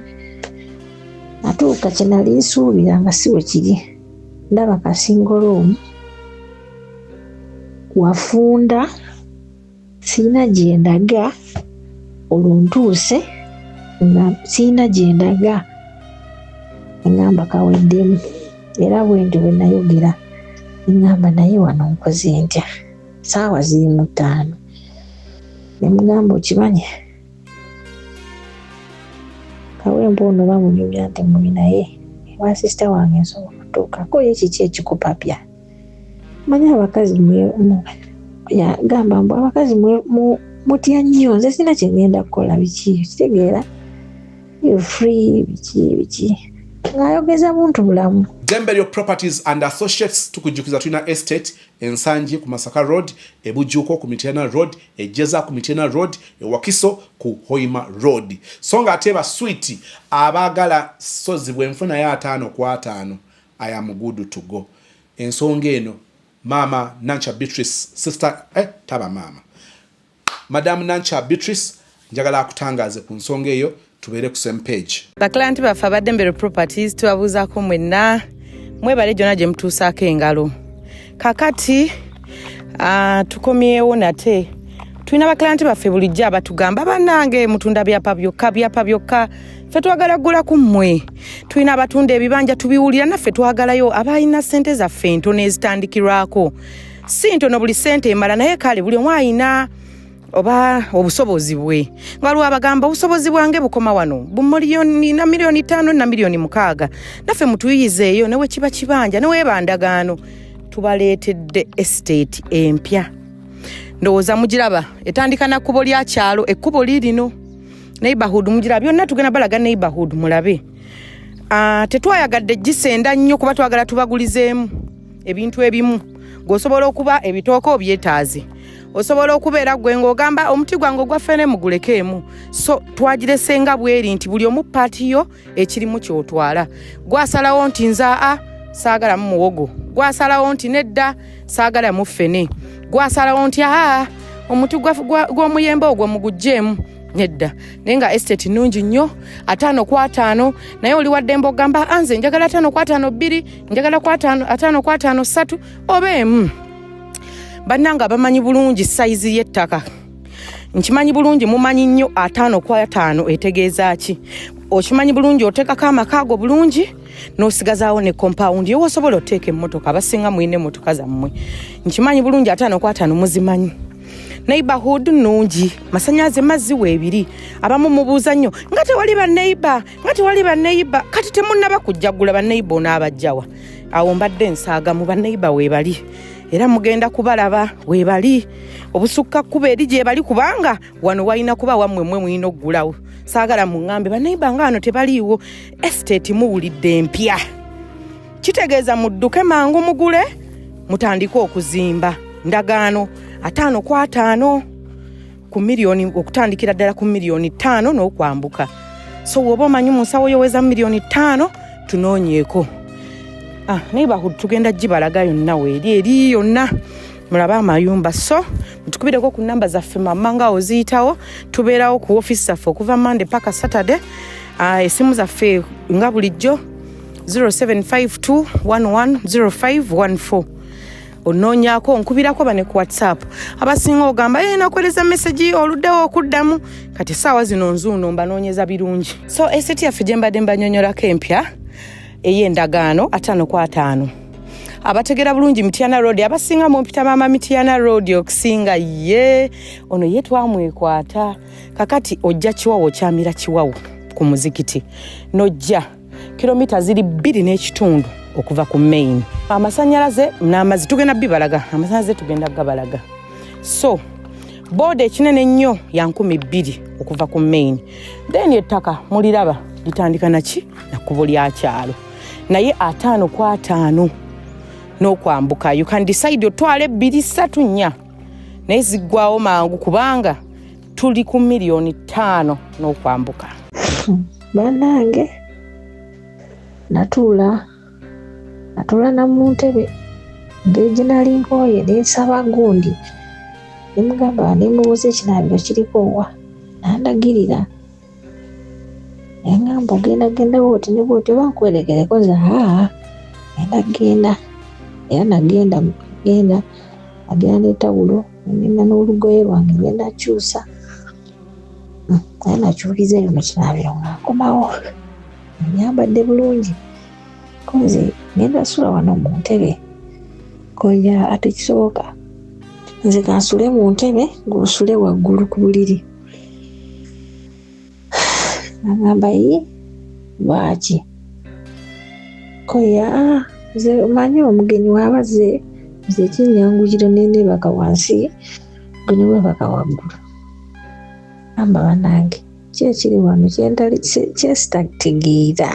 atuuka kye nali nsuubira nga si bwe kiri ndaba kasingoloomu wafunda sirina gye ndaga olwo ntuuse nga sirina gye ndaga eŋŋamba kaweddemu era bwentyo bwe nayogera eŋŋamba naye wano nkoze ntya saawa ziri mu ttaano ne mugamba okimanyi kawempe ono bamunyumya nti mubi naye ewa sisita wange nsobola okutuukako ye kiki ekikupapya manyi abakazi gamba mbu abakazi mutya nnyo nze sina kyengenda kukola biki kitegeera free biki biki ng'ayogeza buntu bulamu. Demberyo Properties and Associates tukujjukiza tulina estate Ensangi ku Masaka Road, e Bujuuko ku Mityana Road, e Jeza ku Mityana Road, e Wakiso ku Hoima Road. So nga ate baswiti abaagala sozi bwenfunayo ataano ku ataano I am good to go. Ensonga eno maama Nankya Beatrice sister eh, taba maama Madam Nankya Beatrice njagala akutangaaze ku nsonga eyo tubeere ku same page. Baklanti baffe aba Dembere Properties tubabuuzaako mwenna mwebale gyonna gye mutuusaako engalo. Kakati tukomyewo nate tulina baklanti baffe bulijjo abatugamba bannange mutunda byapa byokka byapa byokka ffe twagala kugula ku mmwe tulina abatunda ebibanja tubiwulira naffe twagalayo abalina ssente zaffe entono ezitandikirwako si ntono buli ssente emala naye kale buli omu alina oba obusobozi bwe nga waliwo abagamba obusobozi bwange bukoma wano bumiliyoni na miliyoni ttaano na miliyoni mukaaga naffe mutuyiyizeeyo newe kiba kibanja neweeba ndagaano tubaleetedde esiteeti empya ndowooza mugiraba etandika na kkubo lya kyalo ekkubo liirino neighborhood mugira byonna tugenda balaga neighborhood mulabe tetwayagadde gisenda nnyo kuba twagala tubagulizeemu ebintu ebimu gweosobola okuba ebitooke obyetaaze osobola okubeera gwe ng'ogamba omuti gwange ogwa ffene mugulekeemu so twagirese nga bweri nti buli omu paati yo ekirimu kyotwala gwasalawo nti nze aa saagalamu muwogo gwasalawo nti nedda saagalamu ffene gwasalawo nti aa omuti gw'omuyembe ogwo mugugjeemu Nedda, naye nga estate nnungi nnyo, 50 ku 50. Naye oli waddembe ogamba, "Anze njagala 50 ku 52, njagala ku 50 ku 53 oba emu." Bannanga abamanyi bulungi sayizi y'ettaka, nkimanyi bulungi mumanyi nnyo 50 ku 50 etegeeza ki. Okimanyi bulungi, oteekako amaka ago bulungi n'osigazaawo ne compound yowa osobola oteeka emmotoka. Abasinga mulina emmotoka zammwe, nkimanyi bulungi 50 ku 50 muzimanyi. Neighborhood nnungi, masanyalaze, mazzi weebiri. Abamu mubuuza nnyo nga tewali baneighbor, nga tewali baneighbor. Kati temunnaba kujjagula, baneighbor onaabajjawa? Awo mbadde nsaaga mu baneighbor weebali, era mugenda kubalaba weebali obusukka kkuba eri gye bali, kubanga wano walina kuba wammwe, mmwe mulina oggulawo. Saagala muŋŋambe baneighbor nga wano tebaliiwo. Estate muwulidde empya, kitegeeza mudduke mangu mugule mutandike okuzimba. Ndagaano 50 ku 50 ku miliyoni, okutandikira ddala ku miliyoni 5 n'okwambuka. So woba omanyi mu nsawo yoweza miliyoni 5, tunoonyeeko. Ah, neighborhood tugenda gibalaga yonna weeri eri yonna, mulabe amayumba. So mutukubireko ku namba zaffe mama nga oziyitawo. Tubeerawo ku ofisi zaffe okuva Monday paka Saturday. Esimu zaffe nga bulijjo 0752 110514. Onoonyako, nkubirako bane ku WhatsApp. Abasinga ogamba, "E, nakuweereza message oluddewo okuddamu." Kati essaawa zino nzuuno mbanoonyeza birungi. So estate yaffe gye mbadde mbanyonyolako empya ey'endagaano 50 ku 50. Abategera bulungi Mityana Road, abasinga mumpita Maama Mityana Road okusinga ye ono ye twamwekwata. Kakati ojja Kiwawo, okyamira Kiwawo ku muzikiti, nojja kilomita ziri 2.5 okuva ku main. Amasanyalaze n'amazzi tugenda bibalaga, amasanyalaze tugenda gabalaga. So booda ekinene ennyo ya 2000 okuva ku main. Then ettaka muliraba litandika naki nakkubo lya kyalo, naye 50 ku 50 n'okwambuka. You can decide otwala ebbiri, ssatu, nnya, naye ziggwawo mangu kubanga tuli ku miliyoni 5 n'okwambuka. Bannange, natuula na mu ntebe engeri gye nali nkooye, ne nsaba gundi, ne mugamba, ne mubuuza ekinaabiro kiriko wa, n'andagirira, yaŋŋamba, "Ogenda genda bwoti ne bwoti, oba nkwerekereko?" Nze, "Aa, ngenda genda." Era nagenda, genda agenda n'etawulo, ngenda n'olugoye lwange, ngenda kyusa. Naye nakyukiza eyo mu kinaabiro nga nkomawo nyambadde bulungi, ko nze ngenda sula wano mu ntebe. Koja ate kisoboka, nze kansule mu ntebe, ng'osule waggulu ku buliri. Agamba, "Yi, lwaki?" Koya, "Nze omanyi omugenyi waaba azze, nze kinyanguyira neneebaka wansi, gwe ne weebaka waggulu." Amba bannange, ki ekiri wano kyentali kyesitategeera?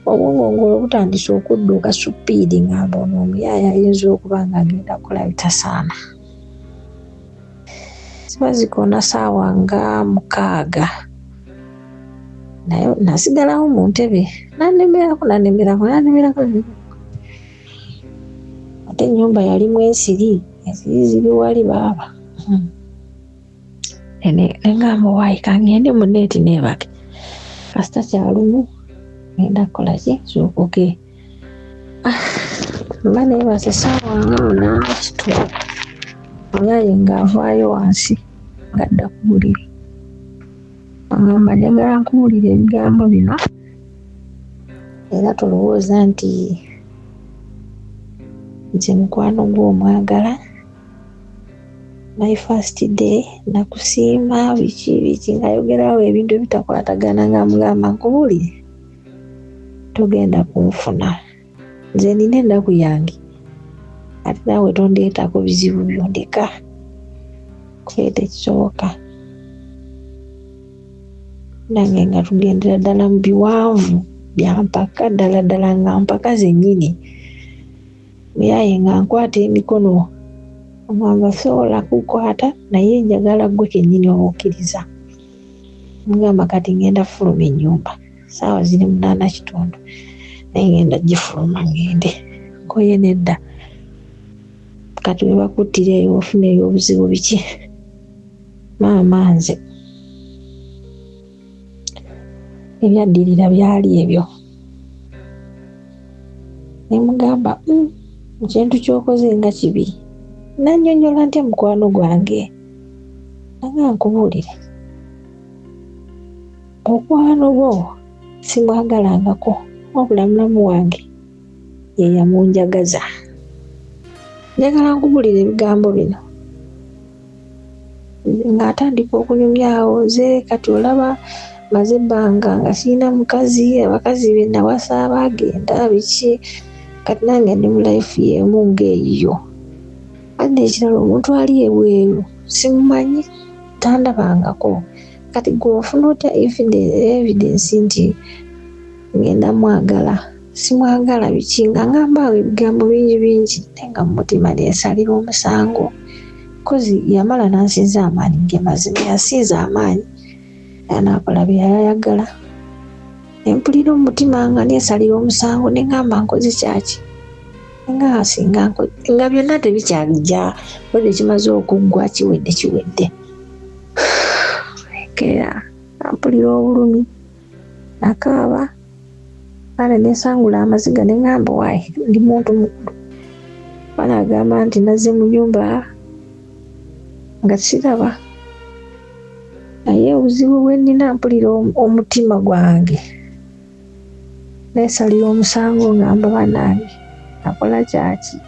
Obwongo ngolo butandise okudduka speed, ngamba ono omuyaaya ayinza okuba nga agenda kukola bitasaana. Ziba zikoona saawa nga 6, naye nasigalawo mu ntebe, nanemerako, nanemerako, nanemerako. Ate ennyumba yalimu ensiri, ensiri ziri wali baaba. Neŋŋamba, "Waayi, kangende mu neeti neebake, kasita kyalumu ngenda kukola ki, zuukuke." Ah, mba neebase essaawa nga 8:30, omuyaye ng'avaayo wansi ng'adda ku buliri, agamba, "Njagala nkubuulire ebigambo bino, era tolowooza nti nze mukwano gwo omwagala. My first day nakusiima," biki biki, ng'ayogerawo ebintu ebitakwatagana. Nga mugamba, "Nkubuulire, togenda kunfuna. Nze nina ennaku yange, ate naawe tondeetako bizibu byondeka kuba tekisoboka." Nange nga tugendera ddala mu biwanvu byampaka, ddala ddala nga mpaka zennyini. Muyaye nga nkwata emikono, ogamba, "Sobola kukwata, naye njagala ggwe kennyini oba okkiriza." Mugamba, "Kati ngenda fuluma ennyumba, saawa ziri 8:15, naye ngenda gifuluma ngende nkoye." "Nedda, kati we bakuttira eyo ofuna eyo obuzibu biki?" Maama nze Ebyaddirira byali ebyo. Ne mugamba, ekintu ky'okoze nga kibi. Nannyonnyola ntya mukwano gwange? Nanga nkubuulire, mukwano gwo simwagalangako, wabula mulamu wange ye yamunjagaza. Njagala nkubuulire ebigambo bino. Ng'atandika okunyumya awo, nze kati olaba maze ebbanga nga sirina mukazi, abakazi be nawasa baagenda biki, kati nange ndi mu life y'emu ng'eyiyo. Ate n'ekirala omuntu ali ebweru simumanyi, tandabangako. Kati ggwe ofuna otya evidence nti ngenda mwagala? Simwagala biki, nga ngamba awo ebigambo bingi bingi, naye nga mu mutima neesalira omusango. Kozi yamala n'ansinza amaanyi, ge mazima yasinza amaanyi era n'akola bye yali ayagala. Ne mpulira omutima nga neesalira omusango, ne ngamba nkoze kyaki? Nga singa nga byonna tebikyajja, olwo kimaze okuggwa, kiwedde kiwedde. Enkeera mpulira obulumi, nakaaba, kale nesangula amaziga ne ŋŋamba waayi ndi muntu mukulu. Bana agamba nti nazze mu nnyumba nga siraba, naye obuzibu bwe nnina mpulira omutima gwange neesalira omusango, ngamba bannange nakola kyaki?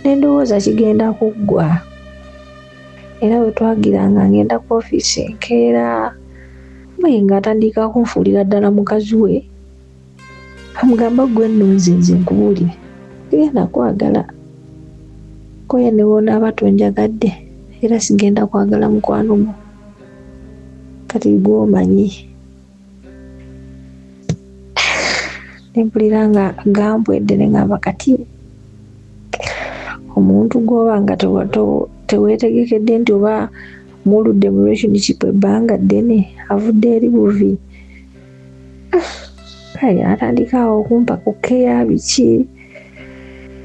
Ne ndowooza kigenda kuggwa. Era bwe twagira nga ngenda ku ofiisi enkeera, naye ng'atandika kunfuulira ddala mukazi we, amugamba ggwe nno nze nze nkubuulire sigenda kwagala koye ne bw'onaaba tonjagadde era sigenda kwagala mukwano gwo, kati gw'omanyi. Ne mpulira nga gampwedde ne ŋŋamba kati omuntu gw'oba nga teweetegekedde nti oba muludde mu relationship ebbanga ddene avudde eri buvi. Kale atandika awo okumpa ku keya biki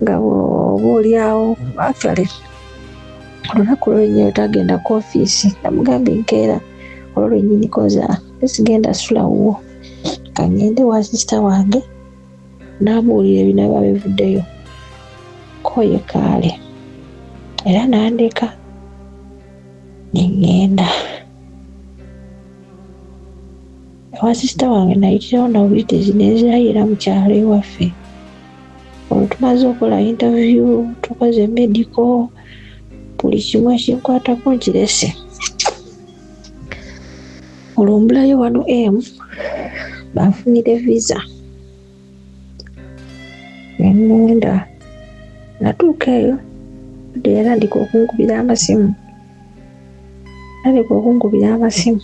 nga oba oli awo. Actually olunaku lwennyini tagenda ku ofiisi, namugambye enkeera olwo lwennyini koza sigenda sula wuwo, kangende wa sisita wange n'abuulira ebinaaba bivuddeyo koye kaale, era n'andeka ne ŋŋenda ewa sisita wange. Nayitirawo nawulitezi nenzirayo era mu kyalo ewaffe. Olwo tumaze okukola interview, tukoze medical, buli kimu ekinkwatako nkirese. Olwo mbulayo wano m banfunire visa nengenda. Natuuka eyo dde yatandika okunkubira amasimu, tandika okunkubira amasimu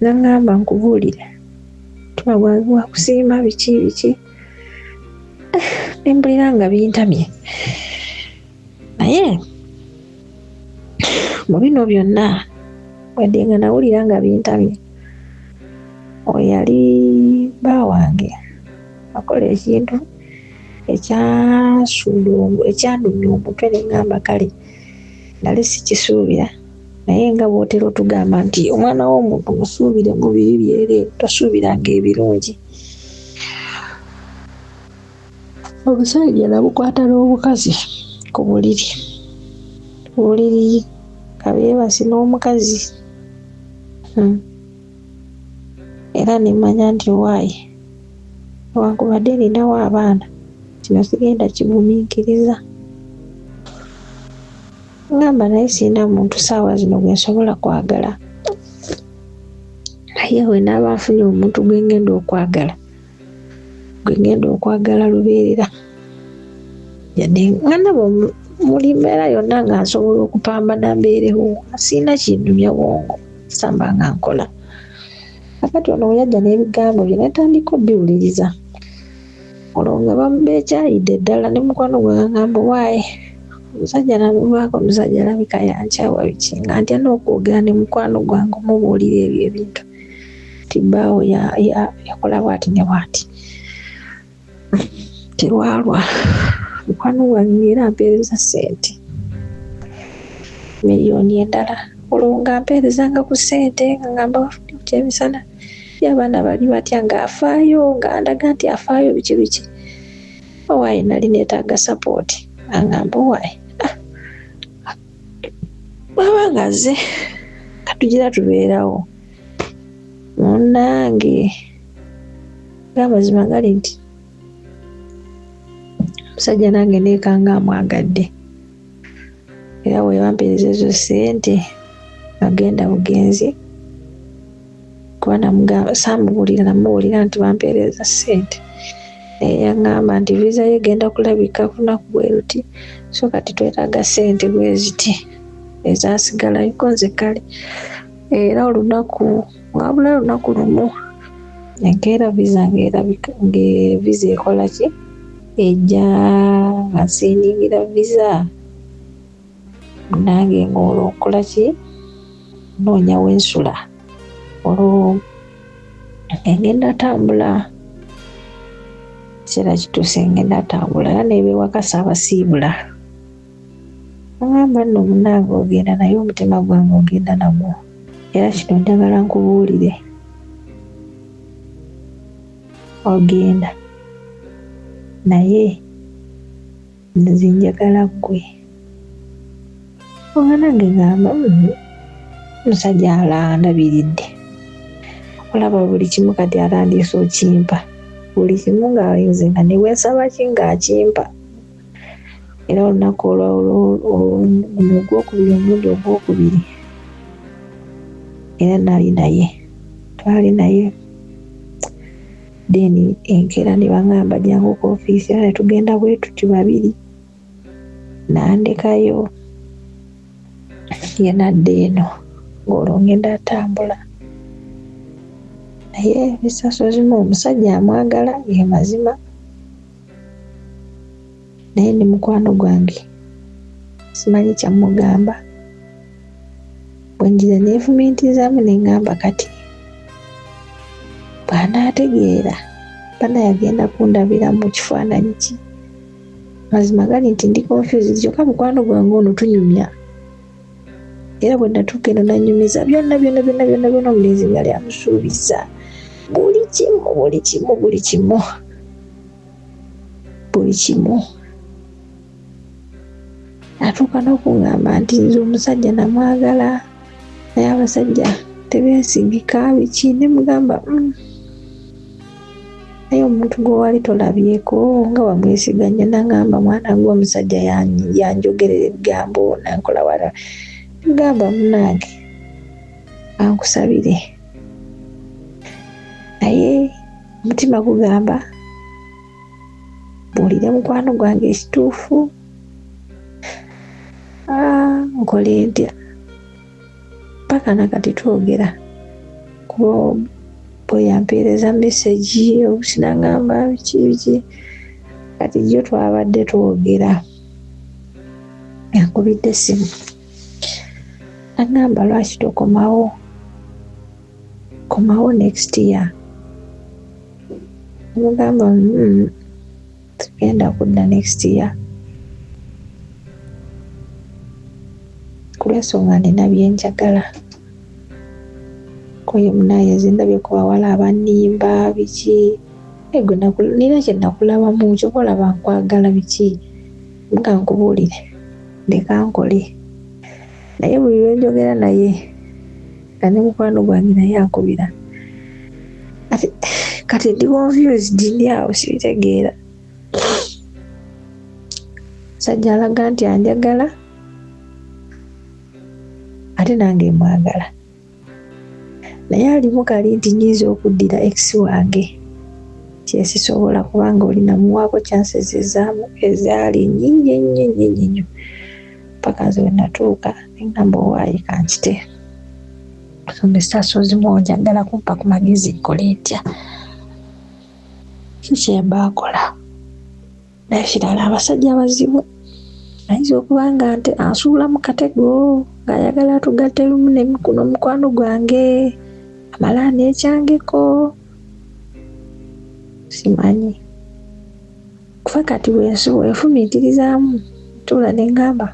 nangamba nkubuulire omutima gwange gwakusiima biki biki, nempulira nga bintamye. Naye mu bino byonna wadde nga nawulira nga bintamye, oyo yali bba wange akola ekintu ekyansuula ekyandumya omutwe ne ŋŋamba kale nali sikisuubira, naye nga bw'otera otugamba nti omwana w'omuntu musuubire mu bibi byereere, tosuubiranga ebirungi. Omusajja namukwata n'omukazi ku buliri, ku buliri nga beebase n'omukazi. Era ne mmanya nti waayi newankubadde ninawo abaana, kino sigenda kigumiikiriza. Ngamba naye sirina muntu ssaawa zino gwe nsobola kwagala, naye bwe naaba nfunye omuntu gwe ngenda okwagala, gwe ngenda okwagala lubeerera, yadde nga ndaba muli mbeera yonna nga nsobola okupambana mbeerewo, sirina kinnumya bwongo samba nga nkola. Kakati ono bwe yajja n'ebigambo bye natandika obiwuliriza, olwo nga beekyayidde ddala ne mukwano gwange agamba waayi omusajja namuvaako, omusajja alabika yankyawa biki, nga ntya n'okwogera ne mukwano gwange omubuulira ebyo ebintu nti bbaawo yakola bw'ati ne bw'ati. Terwalwa mukwano gwange era ampeereza ssente miliyoni endala, olwo nga mpeerezanga ku ssente nga ngamba wafudde. ekyemisana, ye abaana bali batya, ng'afaayo, ng'andaga nti afaayo biki biki. Owaaye nali neetaaga sapooti, angamba owaaye bw'aba ng'azze katugira tubeerawo. Munnange ng'amazima gali nti omusajja nange neekanga amwagadde, era bwe bampeereza ezo ssente agenda bugenzi, kuba namugamba saamubuulira, namubuulira nti bampeereza ssente, naye yaŋŋamba nti viza ye egenda kulabika ku lunaku bwe luti, so kati twetaaga ssente bwe ziti ezaasigalayo. Ko nze kale, era olunaku wabula olunaku lumu enkeera viza ng'erabika, ng'eviza ekola ki, ejja nga nsiiningira viza, nange ng'olwo nkola ki, nnoonya we nsula, olwo ngenda tambula. Ekiseera kituuse ngenda tambula, era n'ebewaka saabasiibula. Aŋŋamba nno munnange ogenda naye omutima gwange ogenda nagwo, era kino njagala nkubuulire, ogenda naye nze njagala ggwe. Oba nange ŋŋamba omusajja alandabiridde, olaba buli kimu kati atandise okimpa buli kimu, nga nze nga ne bwe nsaba ki ng'akimpa. Era olunaku guno ogwokubiri, omulundi ogwokubiri era nali naye, twali naye, then enkeera ne baŋŋamba jangu ku ofiisi, era ne tugenda bwe tuti babiri, n'andekayo ye n'adda eno, ng'olwo ngenda atambula. Naye ebisaso zimu omusajja amwagala ge mazima, naye ndi mukwano gwange simanyi kyamugamba. Bwe ngira neefumiitirizaamu ne ŋŋamba kati bw'anaategeera bana yagenda kundabira mu kifaananyi ki. Mazima gali nti ndi confused, kyokka mukwano gwange ono tunyumya, era bwe natuuka eno nanyumiza byonna byonna byonna byonna byonna omulenzi byali amusuubiza, buli kimu buli kimu buli kimu buli kimu. Atuuka n'okuŋŋamba nti nze omusajja namwagala naye abasajja tebeesigika biki, ne mugamba naye omuntu gwe wali tolabyeko nga wamwesiga nnyo. Nangamba mwana gwe omusajja yanjogerera ebigambo nankola wala, mugamba munnange ankusabire, naye omutima gugamba buulire mukwano gwange ekituufu. Nkole ntya? Paka nakati twogera, kuba bwe yampeereza mesegi oluusi nangamba biki biki. Kati jjo twabadde twogera, yankubidde essimu nangamba lwaki tokomawo, komawo next year. Mugamba tugenda kudda next year kulw'ensonga nina byenjagala. Koye munaye nze ndabye ku bawala abannimba biki, gwe nina kye nakulabamu, ky'oba olaba nkwagala biki, nga nkubuulire ndeka nkole. Naye buli lwe njogera naye nga ne mukwano gwange naye ankubira, kati ndi confused, ndi awo sibitegeera. Musajja alaga nti anjagala ate nange mwagala, naye alimu kali nti nnyinza okuddira ex wange, kyesisobola kubanga oli namuwaako chances ezaali nnyingi ennyo nnyingi nnyo, paka nze we natuuka ne ŋŋamba owaaye kankite. So Mr. Sozimu njagala kumpa ku magezi nkole ntya, ki kyemba nkola? Naye kirala abasajja abazibu ayinza okuba nga nte ansuula mu katego ng'ayagala atugatte lumu n'omukwano gwange amale aneekyangeko, simanyi. Kuba kati bwenfumiitirizaamu ntuula ne ŋŋamba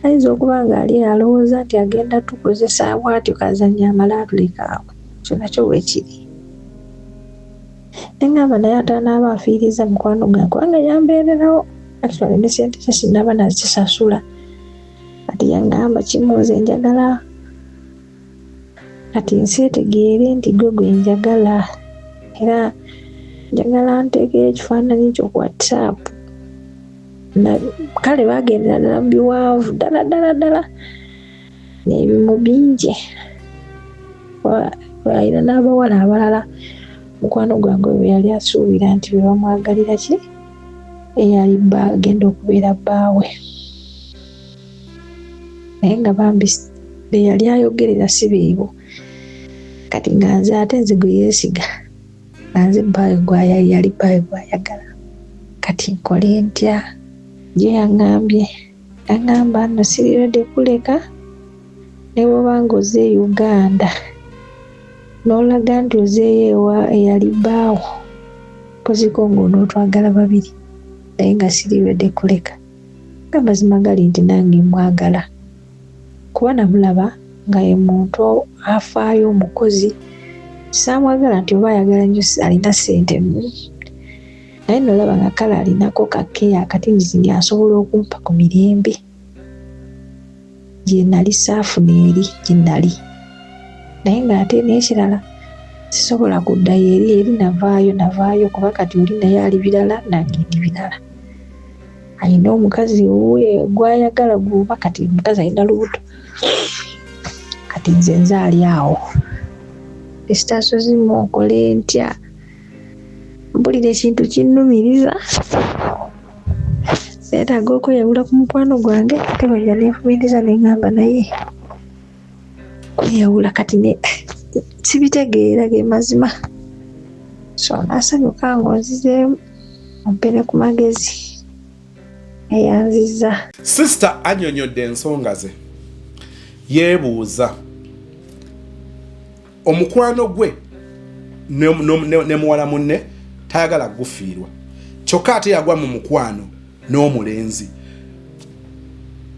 Ayinza okuba ng'ali alowooza nti agenda tukozesa bw'atyo kazannyo amale atuleke awo. Ekyo nakyo bwe kiri. Ne ŋŋamba naye ate anaaba afiirizza mukwano gwange kubanga yambeererawo. Actually ne ssente ze sinnaba nazisasula. Kati yaŋŋamba kimu nze njagala kati nsi etegeere nti gwe gwe njagala era njagala nteekeyo ekifaananyi kyo ku WhatsApp. Kale baagendera ddala mu biwanvu ddala ddala ddala n'ebimu bingi. Alina n'abawala abalala mukwano gwange oyo bwe yali asuubira nti be bamwagalira ki eyali bba agenda okubeera bbaawe. Naye nga bambi be yali ayogerera si beebo. Kati nga nze ate nze gwe yeesiga nga nze bbaawe yali bbaawe gw'ayagala. Kati nkole ntya? Ye yaŋŋambye yaŋŋamba nno siri ready kuleka ne bw'oba ng'ozze e Uganda n'olaga nti ozzeeyo ewa eyali bbaawo mpoziko ng'onootwagala babiri naye nga siri ready kuleka. Nga amazima gali nti nange mwagala kuba namulaba nga ye muntu afaayo omukozi. Saamwagala nti oba ayagala nnyo alina ssente naye nolaba nga kale alinako ka keya akatinitini asobola okumpa ku mirembe gye nali saafuna eri gye nali. Naye ng'ate n'ekirala sisobola kuddayo eri eri navaayo navaayo kuba kati oli naye ali birala nange ndi birala. Alina omukazi owuwe gw'ayagala gwoba kati omukazi alina lubuto kati nze nze ali awo. Mister Ssozi nkole ntya? Mpulira ekintu kinnumiriza neetaaga okweyawula ku mukwano gwange ate bw'ojja nenfumiitiriza ne ŋŋamba naye kweyawula kati ne sibitegeera ge mazima. So naasanyuka ng'onzizeemu ompe ne ku magezi eyanzizza. Sister annyonnyodde ensonga ze yeebuuza. Omukwano gwe ne muwala munne tayagala kugufiirwa, kyokka ate yagwa mu mukwano n'omulenzi.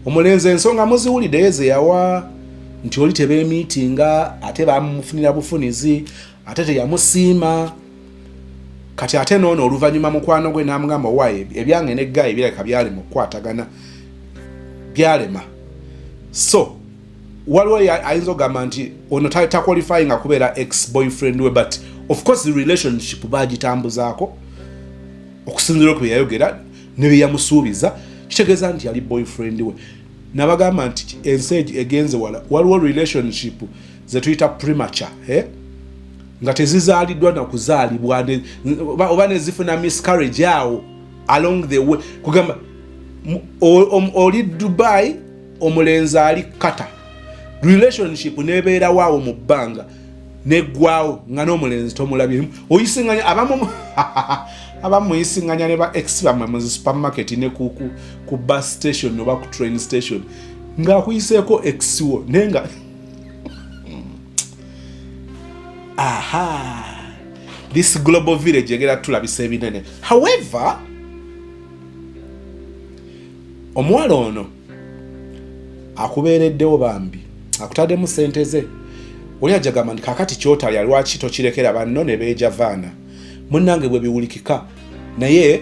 Omulenzi ensonga muziwulidde ze yawa nti oli tebeemiitinga ate bamufunira bufunizi ate teyamusiima. Kati ate n'ono oluvannyuma mukwano gwe n'amugamba owaaye ebyange ne gaayi birabika byali mu kukwatagana byalema. So waliwo ayinza okugamba nti ono taqualifyinga kubeera ex boyfriend we, but of course the relationship bagitambuzaako okusinziira ku bye yayogera ne bye yamusuubiza, kitegeeza nti yali boyfriend we. Nabagamba nti ensi egenze wala, waliwo relationship ze tuyita premature, eh? Nga tezizaaliddwa na kuzaalibwa oba nezifuna miscarriage awo along the way. Kugamba oli Dubai, omulenzi ali Qatar, relationship nebeerawo awo mu bbanga neggwawo nga n'omulenzi tomulabye. Oyisinganya abamu abamu muyisinganya ne ba ex bammwe mu supermarket ne ku bus station oba ku train station ng'akuyiseeko ex wo, naye nga aha, this global village egera tulabisa ebinene. However, omuwala ono akubeereddewo bambi, akutaddemu ssente ze. Oli ajja gamba nti kakati kyotalya lwaki tokirekera banno ne beejavaana? Munnange bwe biwulikika. Naye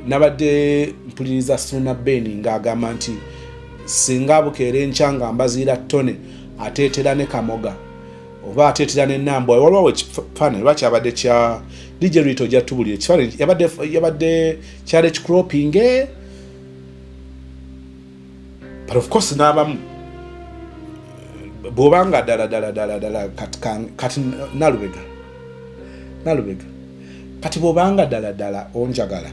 nabadde mpuliriza Suuna Ben ng'agamba nti singa bukeera enkya nga mbaziira Ttone ateetera ne Kamoga oba ateetera ne Nambwa. Waliwo ekifaananyi oba kyabadde kya DJ Rito, ojja tubulira ekifaananyi yabadde kyali ekicropping, but of course n'abamu bw'obanga ddala ddala ddala ddala kati Nalubega Nalubega kati bw'obanga ddala ddala onjagala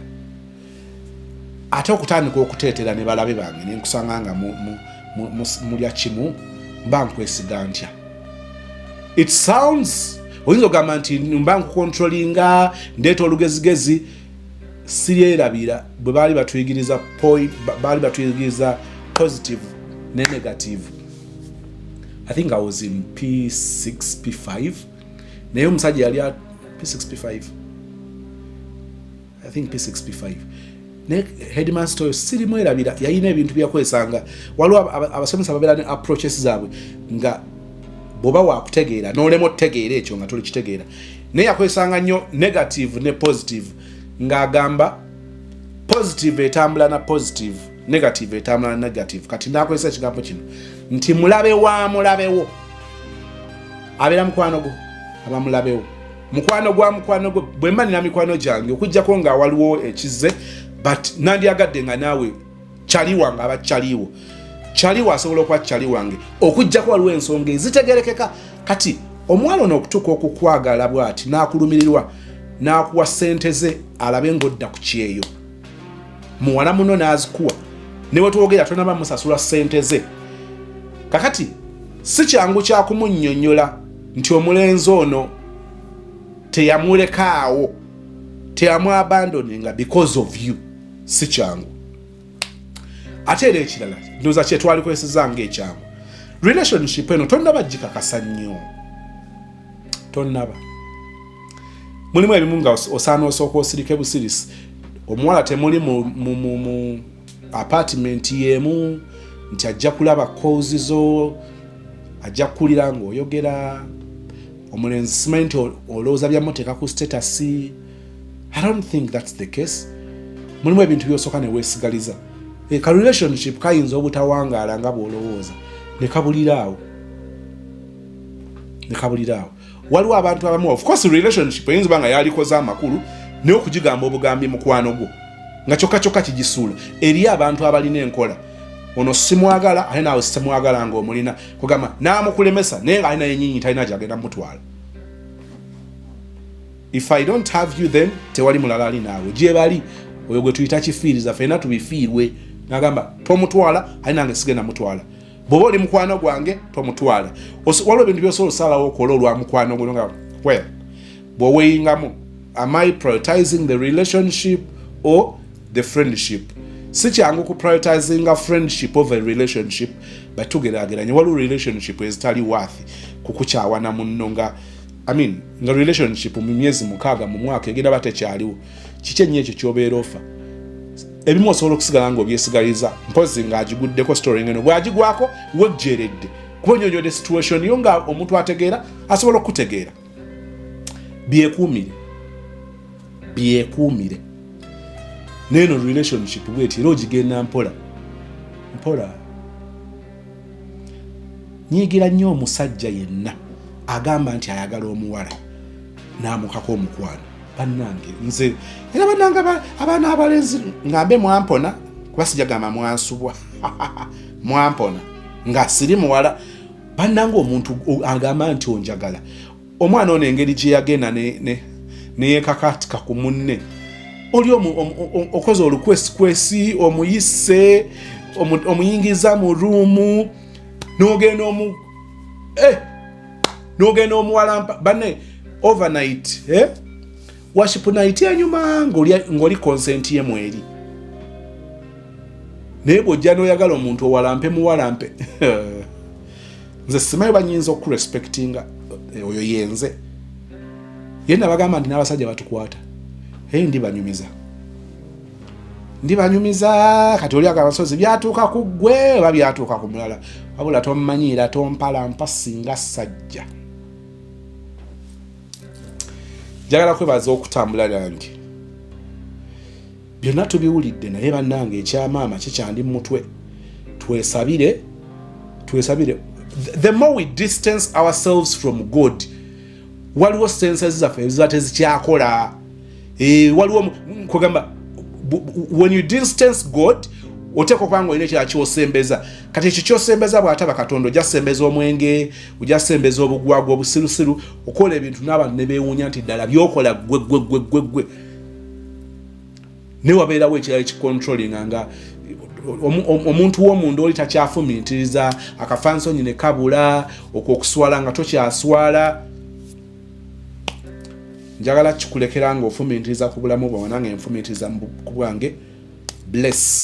ate okutandika okuteetera ne balabe bange nenkusanga nga mulya kimu, mba nkwesiga ntya? It sounds oyinza okugamba nti mba nkucontrollinga, ndeeta olugezigezi. Siryerabira bwe baali batuyigiriza baali batuyigiriza positive ne negative. I think I was in P6 P5, naye omusajja yali P6 P5, I think P6 P5. Naye headmaster oyo sirimwerabira, yalina ebintu byakozesanga. Waliwo abasomesa babeera ne approaches zaabwe nga bw'oba wakutegeera n'olema otutegeera ekyo nga tuli kitegeera, naye yakozesanga nnyo negative ne positive, ng'agamba positive etambula na positive, negative etambula na negative. Kati nakozesa ekigambo kino nti mulabe wa mulabewo abeera mukwano gwo, aba mulabewo, mukwano gwa mukwano gwo. Bwe mba nina mikwano gyange, okugjako nga waliwo ekizze, but nandyagadde nga naawe kyali wange aba kyaliwo, kyaliwo asobola okuba kyali wange, okugjako waliwo ensonga ezitegerekeka. Kati omuwala ono okutuuka okukwagala bw'ati n'akulumirirwa n'akuwa ssente ze alabe ng'odda ku kyeyo, muwala muno n'azikuwa, ne wetwogera tonaba musasula ssente ze. Kakati si kyangu kyakumunnyonnyola nti omulenzi ono teyamulekaawo, teyamuabandoninga because of you. Si kyangu. Ate era ekirala, ndowooza kyetwalikozeseza ngaekyangu, relationship eno tonnaba gikakasa nnyo, tonnaba. Mulimu ebimu nga osaana osooka osirike busirisi. Omuwala temuli mu apartment yemu nti ajja kulaba calls zo, ajja kukulira ng'oyogera. Omulenzi simanyi nti olowooza byamuteeka ku status. I don't think that's the case. Mulimu ebintu byosooka neweesigaliza. Ka relationship kayinza obutawangaala nga bw'olowooza, ne kabuliraawo, ne kabuliraawo. Waliwo abantu abamu, of course relationship eyinza oba nga yalikoze amakulu, naye okugigamba obugambi mukwano gwo nga kyokka kyokka kigisuula. Eri abantu abalina enkola, ono simwagala ate naawe simwagala, ngaomulina kugamba n'amukulemesa, naye nga alina yenyinyi talina gyagenda mutwala. If I don't have you, then tewali mulala ali naawe gyebali. Oyo gwe tuyita kifiiriza, fena tubifiirwe. Nagamba tomutwala, ali nange sigenda mutwala. Bw'oba oli mukwano gwange, tomutwala. Waliwo ebintu byosobola osalawo okola olwa mukwano gwo nga, well, bw'oweyingamu, am I prioritizing the relationship or the friendship? Si kyangu ku prioritizinga friendship over a relationship, but tugeraageranye. Waliwo relationship ezitali worth kukukyawa na munno nga, I mean, nga relationship mu myezi 6 mu mwaka egenda ba tekyaliwo. Kiki ennyo ekyo kyobeera ofa? Ebimu osobola okusigala nga obyesigaliza, mpozi ng'agiguddeko story ngeno. Bw'agigwako wejjeredde, kuba onyonyodde situation yo nga omuntu ategeera asobola okukutegeera. Byekuumire, byekuumire. Neeno relationship bweti era ogigenda mpola mpola. Nyiigira nnyo omusajja yenna agamba nti ayagala omuwala n'amukako omukwano. Bannange, nze era bannange abaana abalenzi ngambe mwampona, kuba sijagamba mwansubwa, mwampona nga siri muwala. Bannange, omuntu agamba nti onjagala, omwana ono engeri gye yagenda neyekakatika ku munne oli okoze olukwesikwesi, omuyise, omuyingiza mu room, n'ogenda omu n'ogenda omuwalampa banne overnight, eh? Worship night enyuma ng'oli consent ye mweri, naye bw'ojja n'oyagala omuntu owalampe muwalampe, nze simanyi banyinza okurespectinga. Oyo yenze ye nabagamba nti n'abasajja batukwata. Hey, ndibanyumiza, ndibanyumiza. Kati oli agamba sozi byatuuka ku ggwe oba byatuuka ku mulala, wabula tommanyiira, tompalampa singa sajja. Njagala kwebaza okutambula nange. Byonna tubiwulidde, naye bannange ekyamaama kikyandi mu mutwe. Twesabire, twesabire. The more we distance ourselves from God, waliwo senses zaffe eziba tezikyakola. Waliwo kugamba when you distance God, oteekwa okuba nga olina ekirala kyosembeza. Kati ekyo kyosembeza bw'ataba Katonda, ojja sembeza omwenge, ojja sembeza obugwagwa, obusirusiru, okola ebintu n'abantu ne beewuunya nti ddala byokola gwe gwe gwe gwe gwe. Naye wabeerawo ekirala ekicontrollinga nga omuntu w'omunda oli takyafumiitiriza, akafansonyi ne kabula, okwo okuswala nga tokyaswala. Njagala kikulekera nga ofumiitiriza ku bulamu bwawe, nange nfumiitiriza ku bwange. Bless.